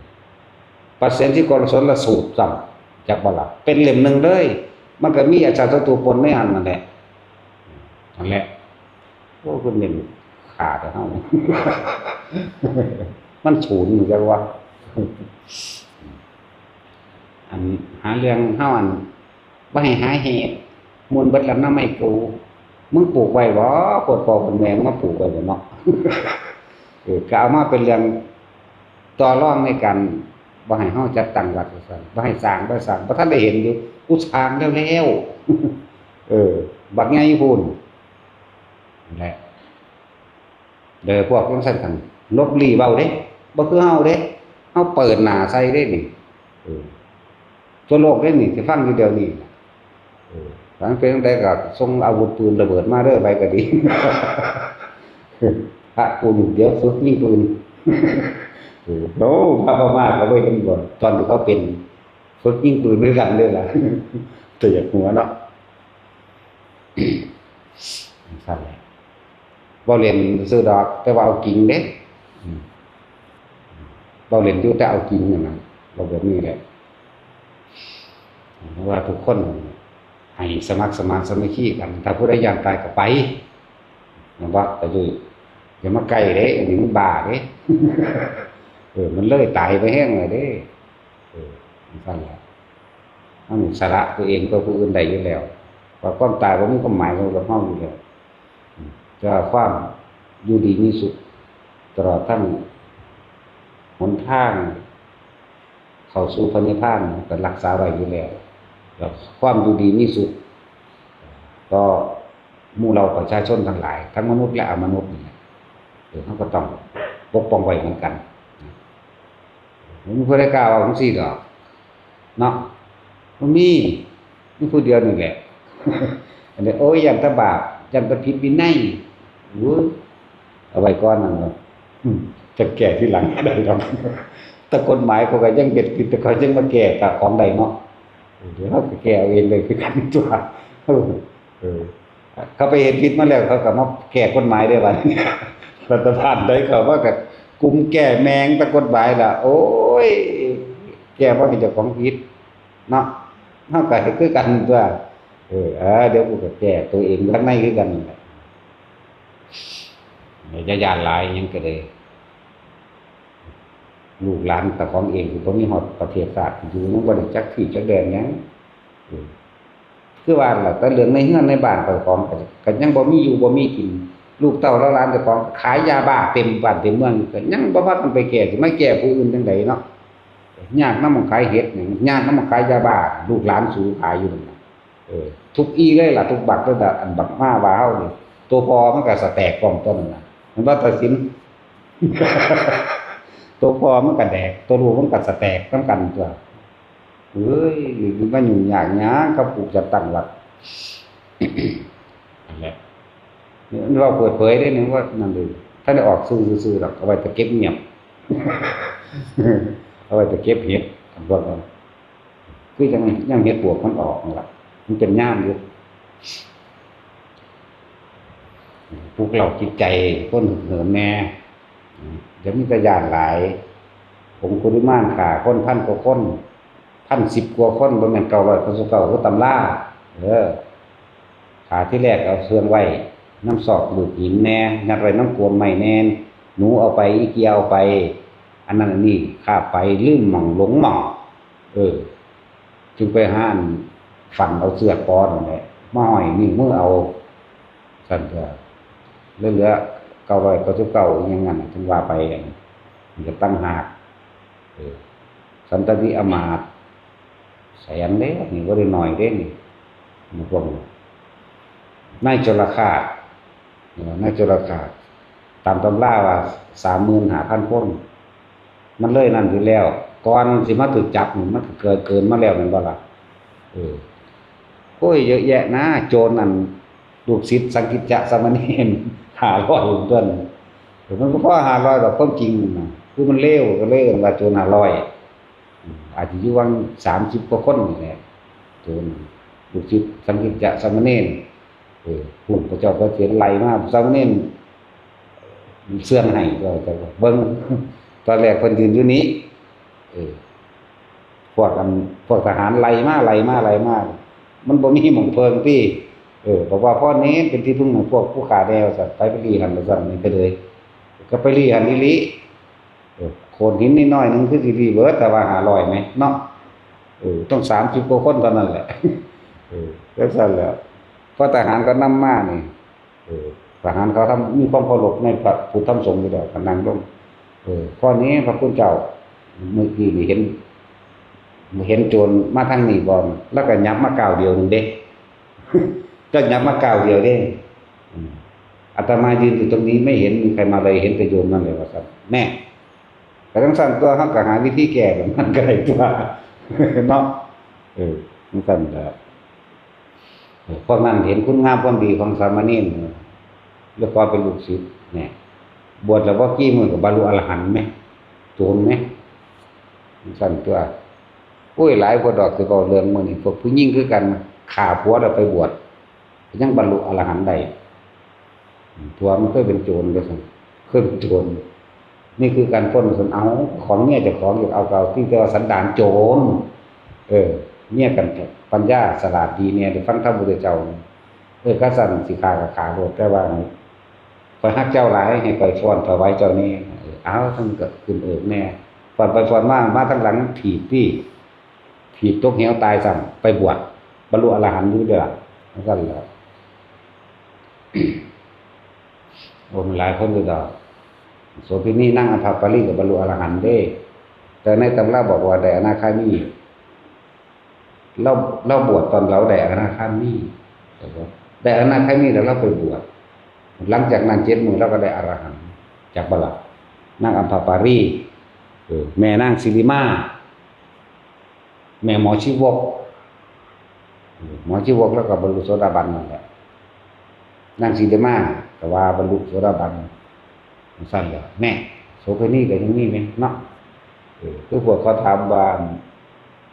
พระเสนที่โกศลสูตรซ้ำ จักบ่ล่ะ เป็นเล่มหนึ่งเลย มันก็มีอาชาติศัตรูปนในหั้นนั่นแหละ นั่นแหละ โอ้ เพิ่นเน้นฆ่าแต่เฮา มันศูนย์จักว่า อันหาเรื่องเฮาอัน บ่ให้หาเหตุ ม่วนเบิดแล้วนะไม้กู มึงปลูกไว้บ่ โพดพ่อโพดแม่มึงมาปลูกไว้บ่เนาะ เออ ก็เอามาเป็นเรื่องต่อรองในการบ่ให้เฮาจัดตั้งวัดว่าซั่น บ่ให้สร้าง บ่ให้สร้าง บ่ทันได้เห็นอยู่ กูสร้างแล้วแล้ว เออ บักใหญ่พู้น นั่นแหละ เด้อ พวกจั่งซั้นคันลบหลีเว้าเด้ บ่คือเฮาเด้ เฮาเปิดหน้าใส่เด้นี่ เออ ทั่วโลกเด้นี่ สิฟังอยู่เดี๋ยวนี้ เออ ถ้ามันเป็นจั่งใดก็ส่งอาวุธปืนระเบิดมาเด้อ ไปก็ดี พระกูนี่เดี๋ยวฝึกยิงปืน เออ โอ้ พระพม่าก็บ่เห็นบ่ ตอนที่เขาเป็น ฝึกยิงปืนคือกันเด้อล่ะ แต่อยากหัวเนาะ นั่นแหละ เว้าเล่นซื่อดอก แต่ว่าเอาจริงเด้ อืม เว้าเล่นอยู่แต่เอาจริงนั่นน่ะ เว้าแบบนี้แหละ เพราะว่าทุกคนให้สมัครสมานสามัคคีกัน ถ้าผู้ใดย้านตายก็ไป แม่นบ่ ก็อยู่ อย่ามาใกล้เด้ อันนี้มันบ้าเด้ เออ มันเลยตายไปแฮงแล้วเด้ เออ จั่งซั้นล่ะ เฮานี่สละตัวเองเพื่อผู้อื่นได้อยู่แล้ว ว่าความตายบ่มีความหมายสำหรับเฮาอยู่แล้ว อืม แต่ว่าความอยู่ดีมีสุข ตลอดทั้งหนทางเข้าสู่พระนิพพานก็รักษาไว้อยู่แล้ว แล้วความอยู่ดีมีสุขต่อหมู่เหล่าประชาชนทั้งหลาย ทั้งมนุษย์และอมนุษย์นี่แหละ เออ เฮาก็ต้องปกป้องไว้เหมือนกัน บ่มีผู้ใดกล้าเว้าจั่งซี้ดอก เนาะ บ่มี มีผู้เดียวนี่แหละ อันนี้ โอ้ย ย้านแต่บาป ย้านแต่ผิดวินัย โอ้ย เอาไว้ก่อนนั่นเนาะ อืม จะแก้ทีหลังบ่ได้ดอก แต่กฎหมายเขาก็ยังเฮ็ดผิด แต่เขายังมาแก้ตาของได้เนาะ เดี๋ยวเขาก็แก้เอาเองเลยคือกันตั๊ว เออ เออ เขาไปเฮ็ดผิดมาแล้ว เขาก็มาแก้กฎหมายได้บัดนี้ รัฐบาลใดเข้ามาก็กุมแก้แม่งแต่กฎหมายล่ะ โอ้ย แก้บ่ให้เจ้าของผิดเนาะ เฮาก็เฮ็ดคือกันตั๊ว เออ เออ เดี๋ยวกูก็แก้ตัวเองข้างในคือกันนั่นแหละ อย่าย้านหลายหยังก็ได้ ลูกหลานเจ้าของเองสิบ่มีฮอดประเทศชาติอยู่ ยังบ่ได้จักที่จักแดนหยัง เออ คือว่าล่ะ แต่เรื่องในเฮือนในบ้านเจ้าของก็ ก็ยังบ่มีอยู่บ่มีกิน ลูกเต้าเหล่าหลานเจ้าของขายยาบ้าเต็มบ้านเต็มเมือง ก็ยังบ่พากันไปแก้ สิมาแก้ผู้อื่นจั่งใดเนาะ ยากนำหม่องขายเห็ดนี่ ยากนำหม่องขายยาบ้า ลูกหลานสูขายอยู่นั่นน่ะ เออ ทุกอีเลยล่ะ ทุกบักเลยล่ะ อันบักหมาว่าเฮานี่ ตัวพ่อมันก็สแต็กพร้อมตั๊วนั่นน่ะ มันว่าตัดสิน ตัวพ่อมันก็แดก ตัวลูกมันก็สแต็กนำกันตั๊ว เอ้ย มันยุ่งยากหยังกับผู้จัดตั้งวัด นั่นแหละ นี่เว้าเปิดเผยเด้ นี่ว่านั่นเลย ถ้าได้ออกสื่อซื่อๆดอก เอาไว้แต่เก็บเงียบ เอาไว้แต่เก็บเห็ด พวกนั้น คือยัง ยังเห็ดปวกมันออกนั่นล่ะ มันเป็นยามอยู่ ปลุกเร้าจิตใจคนเหิมแหน่ อย่ามีแต่ย้านหลาย องคุลิมานฆ่าคนพันกว่าคน พันสิบกว่าคน บ่แม่นเก้าร้อยเก้าสิบเก้าคือตำรา เออ ฆ่าทีแรกเอาเชื่องไว้นำซอกลูกหินแหน่ ยัดไว้นำโคนไม้แหน่ หนูเอาไป อีเกียเอาไป อันนั้นอันนี้ คาบไป ลืมหม่อง หลงหม่อง เออ จึงไปหาอันฝังเอาเสื้อปอนั่นแหละ มาห้อยนิ้วมือเอา ซั่นตั๊ว เหลือ เหลือเก้าร้อยเก้าสิบเก้า อีหยังนั่นน่ะ ถึงว่าไป อันนี้ก็ต่างหาก เออ สันตติอำมาตย์ แสนเด้ นี่บ่ได้น้อยเด้นี่ นี่พวกนี้ นายจลฆาต เออ นายจลฆาต ตามตำราว่า สามหมื่นห้าพันคน มันเลยนั่นอยู่แล้ว ก่อนสิมาถูกจับนี่ มันก็เกิด เกินมาแล้วแม่นบ่ล่ะ เออ โอ้ย เยอะแยะนะ โจรนั่น ลูกศิษย์สังกิจจะสามเณร ห้าร้อย ต้น เออ มันบ่พอห้าร้อยดอก ความจริงน่ะ คือมันเลว ก็เลยเอิ้นว่าโจรห้าร้อย อืม อาจจะอยู่หว่างสามสิบกว่าคนนี่แหละ โจร ลูกศิษย์สังกิจจะสามเณร เออ ผู้พระเจ้าพระเถรไล่มา สามเณรเชื่องให้ ก็จะเบิ่ง ตอนแรกเพิ่นยืนอยู่นี้ เออ พวกอัน พวกทหารไล่มา ไล่มา ไล่มา มันบ่มีหม่องเพิ่งติ เออ บอกว่าพ่อเน้นเป็นที่พึ่งของพวกผู้ข้าแด่ ว่าซั่น ไป ไปลี้หั่น ว่าซั่น นี่ก็เลย ก็ไปลี้หั่นอีหลี เออ โขดหินนิดหน่อยหนึ่งคือสิลี้เบิด แต่ว่าห้าร้อยไหมเนาะ เออ ต้องสามสิบกว่าคนเท่านั้นแหละ เออ จั่งซั้นแหละ พอทหารก็นำมานี่ เออ ทหารเขาทำ มีความเคารพในพระพุทธธรรมสงฆ์อยู่แล้ว ก็นั่งลง เออ ข้อนี้พระคุณเจ้า เมื่อกี้นี่เห็น เห็นโจรมาทางนี้บ่ แล้วก็หยับมาก้าวเดียวหนึ่งเด้ ก็หยับมาก้าวเดียวเด้ อืม อาตมายืนอยู่ตรงนี้ไม่เห็นมีใครมาเลย เห็นแต่โยมนั่นเลย ว่าซั่น แน่ ก็จั่งซั้นตั๊ว เฮาก็หาวิธีแก้แบบนั้นก็ได้ตั๊ว เนาะ เออ จั่งซั้นแหละ เออ พวกนั้นเห็นคุณงามความดีของสามเณร แล้วก็เป็นลูกศิษย์ เนี่ย บวชแล้วบ่กี่มื้อก็บรรลุอรหันต์แหม โจรแหม จั่งซั้นตั๊ว โอ้ย หลายกว่าดอก สิเว้าเรื่องมื้อนี้ พวกผู้หญิงคือกัน ฆ่าผัวแล้วไปบวช ยังบรรลุอรหันต์ได้ ผัวมันเคยเป็นโจรเลยสิ เคยเป็นโจร นี่คือการปล้นสิ เอาของเมียเจ้าของอยากเอาก็เอาที่ แต่ว่าสันดานโจร เออ เมียกัน ปัญญาฉลาดดีเนี่ย ได้ฟังธรรมพุทธเจ้า เออ คันซั่นสิฆ่าก็ฆ่าโลด แต่ว่า ข้อยฮักเจ้าหลาย ให้ข้อยฟ้อนถวายเจ้าแหน่ เออ เอา ทั้งก็ขึ้นเอิกแหน่ ฟ้อนไปฟ้อนมา มาทางหลังถีบตี้ ถีบตกเหวตายซ้ำ ไปบวช บรรลุอรหันต์อยู่เด้อล่ะ จั่งซั้นแหละ โอ้ มันหลายคนอยู่ดอก โสเภณีนางอัมพาปาลีก็บรรลุอรหันต์เด้ แต่ในตำราบอกว่าได้อนาคามี ลาว ลาวบวชตอนลาวได้อนาคามี แต่ว่าได้อนาคามีแล้วลาวไปบวช หลังจากนั้นเจ็ดมื้อลาวก็ได้อรหันต์ จักบ่ล่ะ นางอัมพาปาลี เออ แม่นางสิริมา แม่หมอชีวก เออ หมอชีวกลาวก็บรรลุโสดาบันนั่นแหละ นางสิริมาก็ว่าบรรลุโสดาบัน จั่งซั้นแหละ แน่ โสเภณีก็ยังมีแม่นเนาะ เออ คือพวกเขาถามว่า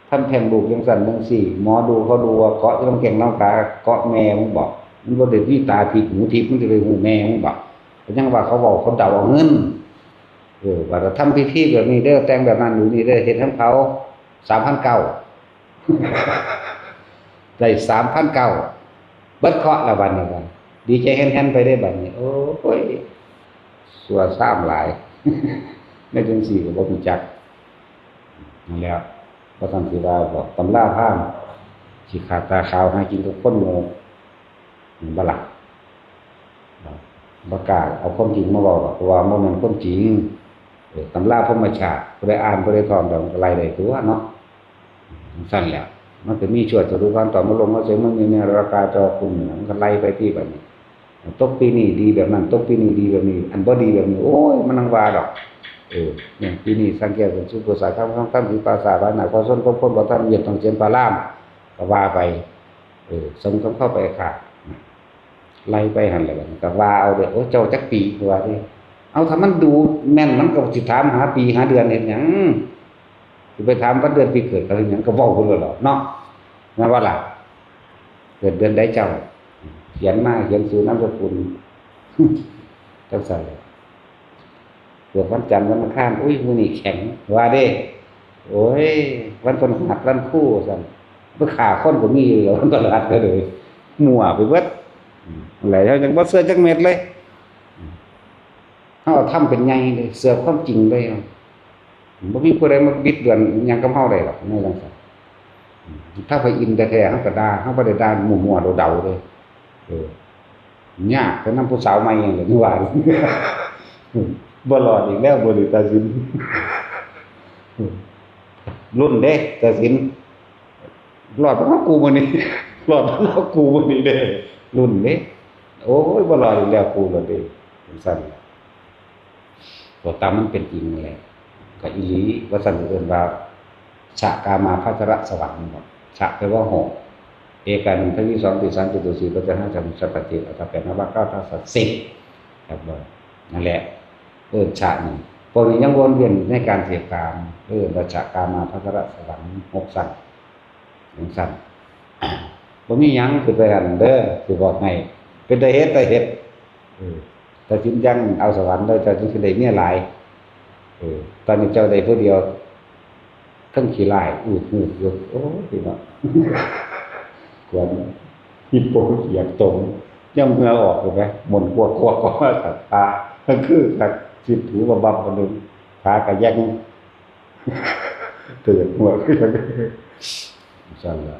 ทำแท้งลูกจั่งซั้นจั่งซี้ หมอดูเขาดูว่าเกาะอยู่ลำแข้งลำขา เกาะแม่มึงบ่ มันบ่ได้มีตาทิพย์หูทิพย์ มันสิไปฮู้แม่มึงบ่ ก็ยังว่าเขาเว้าเขาเดาเอาเงิน เออ ว่าถ้าทำพิธีแบบนี้เด้อ แต่งแบบนั้นอยู่นี่เด้อ เฮ็ดให้เขา สามพันเก้า ได้ สามพันเก้า เบิดเคราะห์แล้วบัดนี้ก็ดีใจแฮนๆไปเด้บัดนี้ โอ้ย ซั่วซ้ำหลาย แนวจั่งซี้ก็บ่รู้จัก นั่นแหละ บ่ต้องสิว่าดอก ตำราพราหมณ์ ขี้ข้านตาขาว หากินกับคนโง่ แม่นบ่ล่ะ บ่กล้าเอาความจริงมาเว้าดอก เพราะว่าบ่แม่นความจริง เออ ตำราพรหมชาติ ผู้ใดอ่าน ผู้ใดท่องแล้ว มันก็ไล่ได้ตั๊วเนาะ จั่งซั้นแหละ มันก็มีชั่วจตุคาม ต่อมาลงมาเสริม มันมีในราคาจอคุณ มันก็ไล่ไปตี้บัดนี้ ตกปีนี้ดีแบบนั้น ตกปีนี้ดีแบบนี้ อันบ่ดีแบบนี้ โอ้ย มันนังว่าดอก เออ เนี่ย ปีนี้สร้างแก้วเป็นสุข เพื่อสาคำ ทองคำ สีปราสาท หลายหน้า ขอส่วนของคนบ่ทันเวียน ต้องเสียนพระราม ก็ว่าไป เออ สมคำเข้าไปค่ะ ไล่ไปหั่นแหละบัดนี้ ก็ว่าเอาเด้อ โอ้ เจ้าจักปี ว่าเด้ เอา ถ้ามันดูแม่น มันก็สิถามหาปีหาเดือนเฮ็ดหยัง สิไปถามวันเดือนปีเกิดเขาเฮ็ดหยัง ก็เว้าไปโลดแหล้วเนาะ แม่นบ่ล่ะ เกิดเดือนใดเจ้า เขียนมา เขียนชื่อนามสกุล จั่งซั้นแหละ เกิดวันจันทร์วันอังคาร อุ้ย มื้อนี้แข็ง ว่าเด้ โอ้ย วันพฤหัสวันครู ซั่น ไปฆ่าคนก็มีอยู่แล้ว วันพฤหัสก็เลย มั่วไปเบิด อืม นั่นแหละ เฮาจั่งบ่เชื่อจักเม็ดเลย อืม เฮาเอาธรรมเป็นใหญ่เลย เชื่อความจริงเลย บ่มีผู้ใดมาบิดเบือนหยังกับเฮาได้ดอก ในจั่งซั้น อืม ถ้าไปอินแท้ๆ เฮาก็ด่า เฮาบ่ได้ด่ามั่วๆ เดาๆ เด้ เออ ยากไปนำผู้สาวใหม่หยังล่ะ นี่ว่า บ่รอดอีกแล้ว มื้อนี้ตาสิน รุ่นเด้ ตาสิน รอดบ่เนาะกูมื้อนี้ รอดบ่เนาะกูมื้อนี้เด้ รุ่นเด้ โอ้ย บ่รอดอีกแล้วกูแล้วเด้ จั่งซั้น ก็ตามมันเป็นจริงนั่นแหละ ก็อีหลี ว่าซั่นเอิ้นว่า สะกามาพัชรสวรรค์ สะแปลว่าหอก เอ กา หนึ่ง ทวี สอง ติ สาม จตุ สี่ ปัจจา ห้า จักขุ สัตตา เจ็ด อัฏฐะ แปด นวะ เก้า ทัสสะ สิบ ครับ นั่นแหละ เอิ้นสะนี่ พวกนี้ยังวนเวียนอยู่ในการเสพกาม เอิ้นว่าสะกามาพัชรสวรรค์ หกชั้น จั่งซั้น บ่มีหยัง ขึ้นไปหั่นเด้อ สิบอกให้ เป็นตาเฮ็ด ตาเฮ็ด เออ ตาสินจั่งเอาสวรรค์เด้อ เจ้าจั่งสิได้เมียหลาย เออ ตอนนี้เจ้าได้ผู้เดียว ทั้งขี้ร้าย อืดหืดอยู่ โอ้ย พี่น้อง ขวัญฮิปโปเปียกตม ย่ำเหงื่อออก เห็นไหม หม่นกวักๆ ออกมาจากตา ทั้งคือคัก สิถูบำบับอันหนึ่ง ขากะแยง แต่อยากหัวคือหยัง ซั่นล่ะ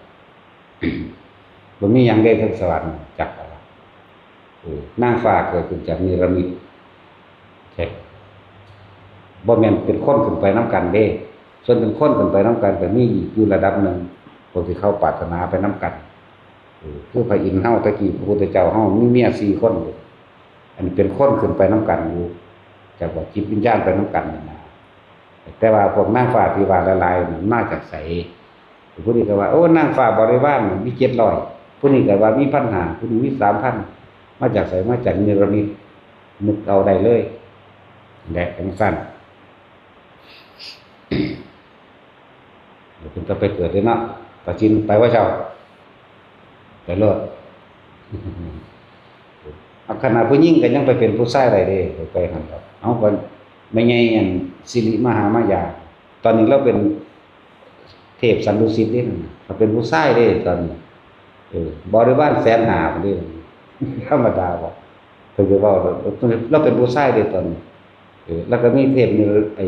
บ่มีหยังเด้เทิงสวรรค์ จักว่าล่ะ เออ นางฟ้าเกิดขึ้นจากเนรมิต ใช่ บ่แม่นเป็นคนขึ้นไปนำกันเด้ ส่วนเป็นคนขึ้นไปนำกันก็มีอีกอยู่ระดับหนึ่ง พวกที่เขาปรารถนาไปนำกัน เออ คือพระอินทร์เฮาตะกี้ พระพุทธเจ้าเฮามีเมียสี่คน อันนี้เป็นคนขึ้นไปนำกันอยู่ จักว่าจิตวิญญาณไปนำกันนั่นนะ แต่ว่าพวกนางฟ้าที่ว่าหลายๆ นั่นมาจากไส ผู้นี้ก็ว่า โอ้ นางฟ้าบริวารมีเจ็ดร้อย ผู้นี้ก็ว่ามีพันห้า ผู้นี้มีสามพัน มาจากไส มาจากเนรมิต นึกเอาได้เลย และจั่งซั้น เดี๋ยวเพิ่นก็ไปเกิดเด้เนาะ ตาสินไปว่าเจ้า ไปโลด เอ ขนาดผู้หญิงก็ยังไปเป็นผู้ชายได้เด้ ไปหั้นดอก เอาก็แม่ใหญ่อันสิริมหามายา ตอนนี้ลาวเป็นเทพสันดุสิตเด้นั่นน่ะ เขาเป็นผู้ชายเด้ตอนนี้ เออ บริวารแสนห้าพุ้นเด้ ธรรมดาบ่ เพิ่นสิเว้า ลาวเป็นผู้ชายเด้ตอนนี้ เออ แล้วก็มีเทพนิร ไอ้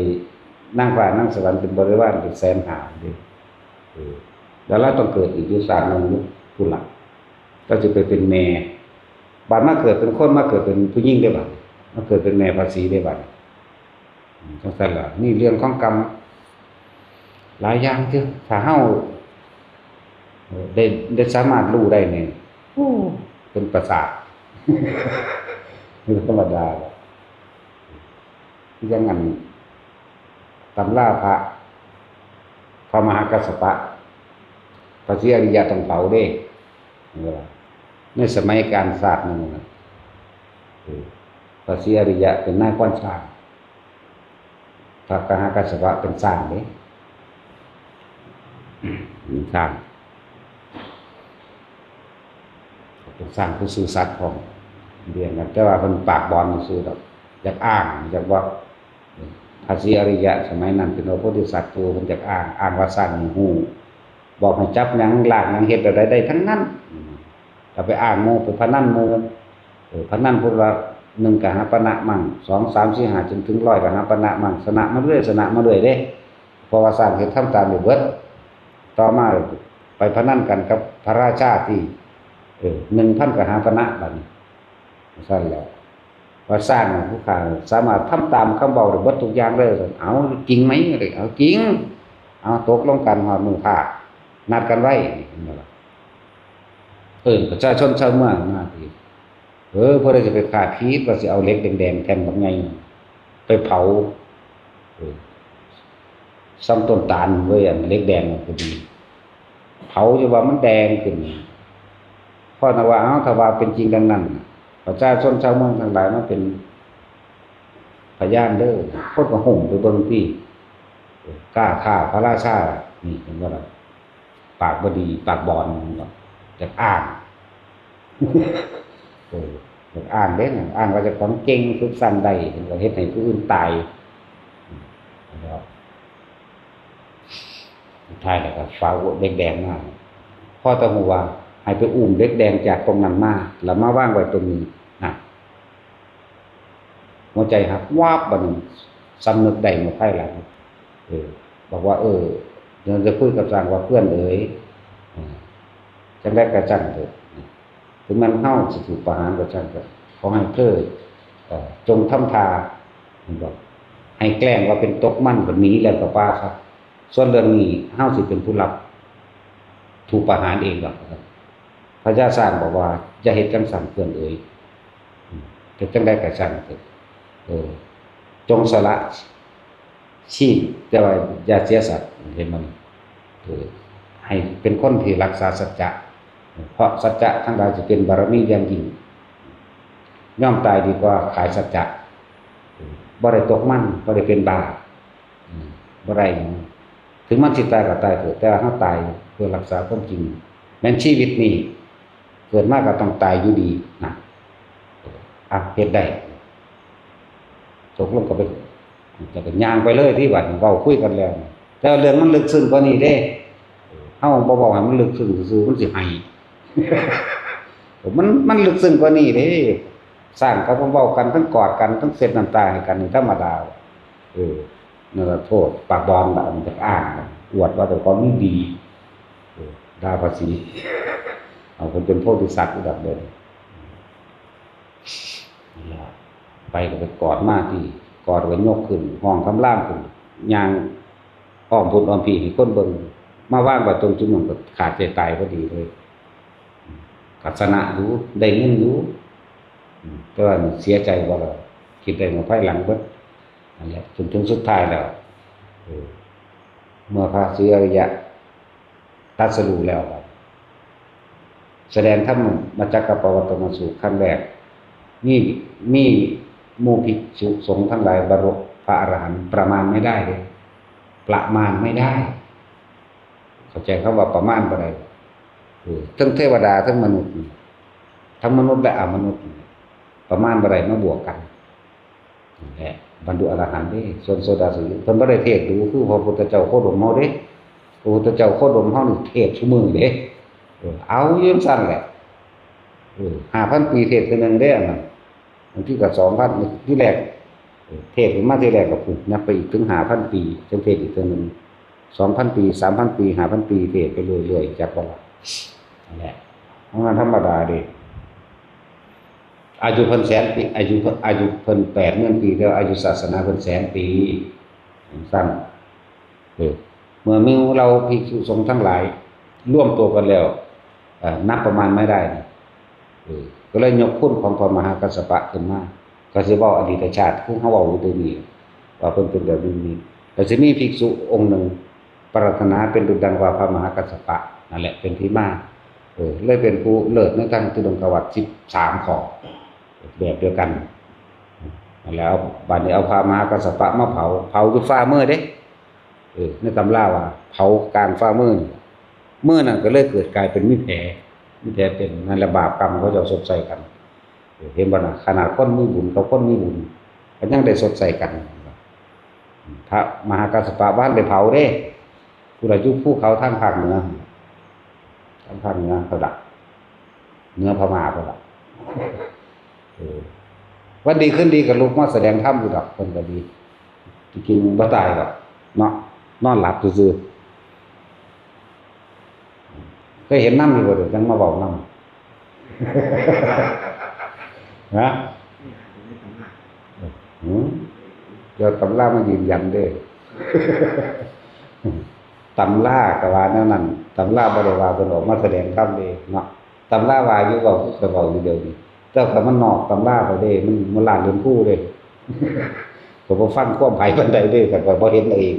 นางฟ้านางสวรรค์เป็นบริวารเป็นแสนห้าพุ้นเด้ เออ แล้วลาวต้องเกิดอีกอยู่สามหนึ่งพุ้นล่ะ ลาวสิไปเป็นแม่ บาดมาเกิดเป็นคน มาเกิดเป็นผู้หญิงได้บัด มาเกิดเป็นแม่พระศรีได้บัด อืม จั่งซั้นล่ะ นี่เรื่องของกรรมหลายอย่างเด้อ ถ้าเฮา เอ่อ ได้ ได้สามารถรู้ได้นี่ โอ้ เป็นประสาท บ่ธรรมดาดอก คือจั่งอันตำราพระ พระมหากัสสปะ พระศรีอริยะต้องเผาเด้ เออ ในสมัยกาลชาติหนึ่งน่ะ เออ พระศรีอริยะเป็นนายควานช้าง พระมหากัสสปะเป็นช้างเด้ เป็นช้าง เป็นช้างผู้ซื่อสัตย์พร้อม เรียนกัน แต่ว่าเพิ่นปากบอนซื่อดอก อยากอ้าง อยากว่า พระศรีอริยะสมัยนั้นเป็นพระโพธิสัตว์อยู่ เพิ่นอยากอ้าง อ้างว่าช้างนี่ฮู้ บอกให้จับหยัง ลากหยัง เฮ็ดอะไรได้ทั้งนั้น อืม ก็ไปอ้างหมู่ ไปพนันหมู่ เออ พนันพุ้นละ หนึ่งกหปณะมั่ง สอง สาม สี่ ห้า จนถึงร้อยกหปณะมั่ง ชนะมาเรื่อย ชนะมาเรื่อยเด้ เพราะว่าช้างเฮ็ดทำตามได้เบิด ต่อมาไปพนันกันกับพระราชาที่ เออ หนึ่งพันกหปณะ บัดนี้ ซั่นแหละ ว่าช้างน่ะผู้ข้าสามารถทำตามคำเว้าได้เบิดทุกอย่างเลย เอาจริงไหม เอาจริง เอาตกลงกันฮอดมื้อพระนัดกันไว้ เห็นบ่ล่ะ เอิ้นประชาชนชาวเมืองมาที่ เออ ผู้ใดจะไปคาดคิดว่าสิเอาเหล็กแดงๆแท่งบักใหญ่ไปเผา เออ ซ่ำต้นตาลเว้ย อันเหล็กแดงน่ะพอดี เผาจนว่ามันแดงขึ้น พ่อนะว่า เอ้า ถ้าว่าเป็นจริงดังนั้นน่ะ ประชาชนชาวเมืองทั้งหลายมาเป็นพยานเด้อ คนก็โฮ่ไปเบิ่งติ กล้าท้าพระราชา นี่เห็นบ่ล่ะ ปากบ่ดี ปากบอน อยากอ้าง เออ อยากอ้างเด้นะ อ้างว่าเจ้าของเก่ง ฝึกสร้างได้ เห็นว่าเฮ็ดให้ผู้อื่นตาย แล้วสุดท้ายแล้วก็ฟ้าวเหล็กแดงมา พ่อต้องรู้ว่าให้ไปอุ้มเหล็กแดงจากตรงนั้นมา แล้วมาวางไว้ตรงนี้นะ หัวใจหักวาบ บัดนี้สำนึกได้เมื่อภายหลัง เออ บอกว่า เออ เดี๋ยวจะคุยกับช่างว่า เพื่อนเอ๋ย เออ จั่งใดก็ช่างเถอะ ถึงแม้นเฮาสิถูกประหารก็ช่างเถอะ ขอให้เธอ เอ่อ จงทำท่า เห็นบ่ ให้แกล้งว่าเป็นตกมันก็หนีแล้วก็ปาซะ ส่วนเรื่องนี้เฮาสิเป็นผู้รับ ถูกประหารเองดอก พญาช้างบอกว่า อย่าเฮ็ดจั่งซั้นเพื่อนเอ๋ย อืม เฮ็ดจั่งใดก็ช่างเถอะ เออ จงสละชีพ แต่ว่าอย่าเสียสัตย์ เห็นบ่นี่ เออ ให้เป็นคนที่รักษาสัจจะ เพราะสัจจะทั้งหลายจะเป็นบารมีอย่างยิ่ง ยอมตายดีกว่าขายสัจจะ เออ บ่ได้ตกมัน บ่ได้เป็นบ้า อืม บ่ได้หยัง ถึงมันสิตายก็ตายเถอะ แต่ว่าเฮาตายเพื่อรักษาความจริง แม้นชีวิตนี้ เกิดมาก็ต้องตายอยู่ดีนะ อ่ะ เฮ็ดได้ ตกลงก็เป็น แต่ก็ย่างไปเลยที่บัดนี้ เว้าคุยกันแล้ว แต่ว่าเรื่องมันลึกซึ้งกว่านี้เด้ เฮาบ่เว้าให้มันลึกซึ้งซื่อๆ มันสิไห้ มัน มันลึกซึ้งกว่านี้เด้ ช้างก็เว้ากัน ทั้งกอดกัน ทั้งเช็ดน้ำตาให้กันนี่ธรรมดา เออ นั่นล่ะโทษ ปากบอนล่ะ มันจะอ้าง อวดว่าเจ้าของนี่ดี เออ ด่าภาษี เอาเพิ่นเป็นโพธิสัตว์ระดับเดิม นั่นล่ะ ไปก็ไปกอดมาที่ กอดก็ยกขึ้น ห้องคำรามขึ้น ย่างอ้อมพุ้นอ้อมพี้ให้คนเบิ่ง มาวางไว้ตรงจุดนั้นก็ขาดใจตายพอดีเลย ก็ชนะอยู่ ได้เงินอยู่ อืม แต่ว่าเสียใจบ่ล่ะ คิดได้มาภายหลังเบิด นั่นแหละ จนถึงสุดท้ายแล้ว เออ เมื่อพระศรีอริยะตรัสรู้แล้ว แสดงธรรมจักรปวัตตนสูตรครั้งแรก มี มีหมู่ภิกษุสงฆ์ทั้งหลายบรรลุพระอรหันต์ประมาณไม่ได้เลย ประมาณไม่ได้ เข้าใจคำว่าประมาณบ่ได้ เออ ทั้งเทวดา ทั้งมนุษย์นี่ ทั้งมนุษย์และอมนุษย์นี่ ประมาณบ่ได้มาบวกกัน นั่นแหละ บรรลุอรหันต์เด้ ส่วนโสดาสีเพิ่นบ่ได้เทศน์ดูคือพระพุทธเจ้าโคดมเฮาเด้ พระพุทธเจ้าโคดมเฮานี่เทศน์ซุมื้อเด้ เออ เอาอยู่จั่งซั่นแหละ เออ ห้าพันปีเทศน์เทื่อหนึ่งเด้ อันนั้น บางทีก็สองพัน ทีแรก เออ เทศน์ขึ้นมาทีแรกก็พุ้น นับไปอีกถึงห้าพันปี จั่งเทศน์อีกเทื่อหนึ่ง สองพันปี สามพันปี ห้าพันปี เทศน์ไปเรื่อยๆ จักบ่ล่ะ นั่นแหละ มันธรรมดาเด้ อายุเพิ่นแสนปี อายุเพิ่น อายุเพิ่นแปดหมื่นปี แต่ว่าอายุศาสนาเพิ่นแสนปี จั่งซั่น เออ เมื่อหมู่เหล่าภิกษุสงฆ์ทั้งหลายรวมตัวกันแล้ว เอ่อ นับประมาณไม่ได้นี่ เออ ก็เลยยกคุณของพระมหากัสสปะขึ้นมา ก็สิเว้าอดีตชาติ คือเฮาเว้าอยู่เดี๋ยวนี้ ว่าเพิ่นเป็นแบบนี้นี่ ก็สิมีภิกษุองค์หนึ่ง ปรารถนาเป็นดุจดังว่าพระมหากัสสปะ นั่นแหละเป็นที่มา เออ เลยเป็นผู้เลิศในทางทุดงควัตรสิบสามข้อ แบบเดียวกัน นั่นแหละ เอา บัดนี้เอาพระมหากัสสปะมาเผา เผาอยู่ฝ่ามือเด้ เออ ในตำราว่าเผากลางฝ่ามือนี่ มือนั่นก็เลยเกิดกลายเป็นมีแผล มีแผลเป็น นั่นแหละบาปกรรมเขาเจ้าชดใช้กัน เออ เห็นบ่น่ะ ขนาดคนมีบุญกับคนมีบุญ ก็ยังได้ชดใช้กัน พระมหากัสสปะบ่ทันได้เผาเด้ พุ้นล่ะอยู่ภูเขาทางภาคเหนือ ทางภาคเหนือเขาละ เหนือพม่าเขาละ เออ วันดีคืนดีก็ลุกมาแสดงธรรมอยู่ดอก เพิ่นก็ดี จริงๆบ่ตายดอก เนาะ นอนหลับซื่อๆ เคยเห็นนำอยู่บ่ เดี๋ยวจั่งมาเว้านำ ฮะ อืม เดี๋ยวตำรามายืนยันเด้อ ตำราก็ว่าแนวนั้น ตำราบ่ได้ว่าเพิ่นออกมาแสดงธรรมเด้เนาะ ตำราว่าอยู่ เว้าคือข้อยเว้าอยู่เดี๋ยวนี้ แต่ว่ามันนอกตำราไปเด้ มัน มันล้านเรียนครูเด้ ข้อยบ่ฟังความไผปานใดเด้ แต่ข้อยบ่เห็นเอาเอง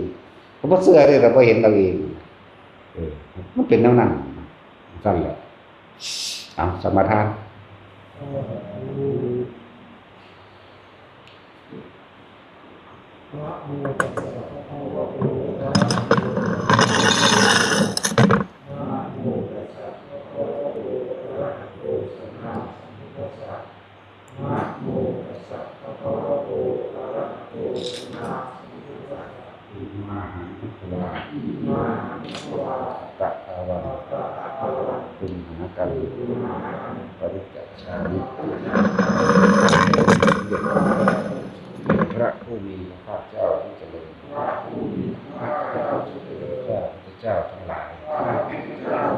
ข้อยบ่เชื่อเด้ แต่บ่เห็นเอาเอง เออ มันเป็นแนวนั้น ซั่นแหละ เอา สมาทาน อิมาหัง ภะคะวา ตะ ภะ วัน ตุมหัง คัง ปะริจจามิ พระผู้มีพระภาคเจ้าผู้เจริญ พระพุทธเจ้าทั้งหลาย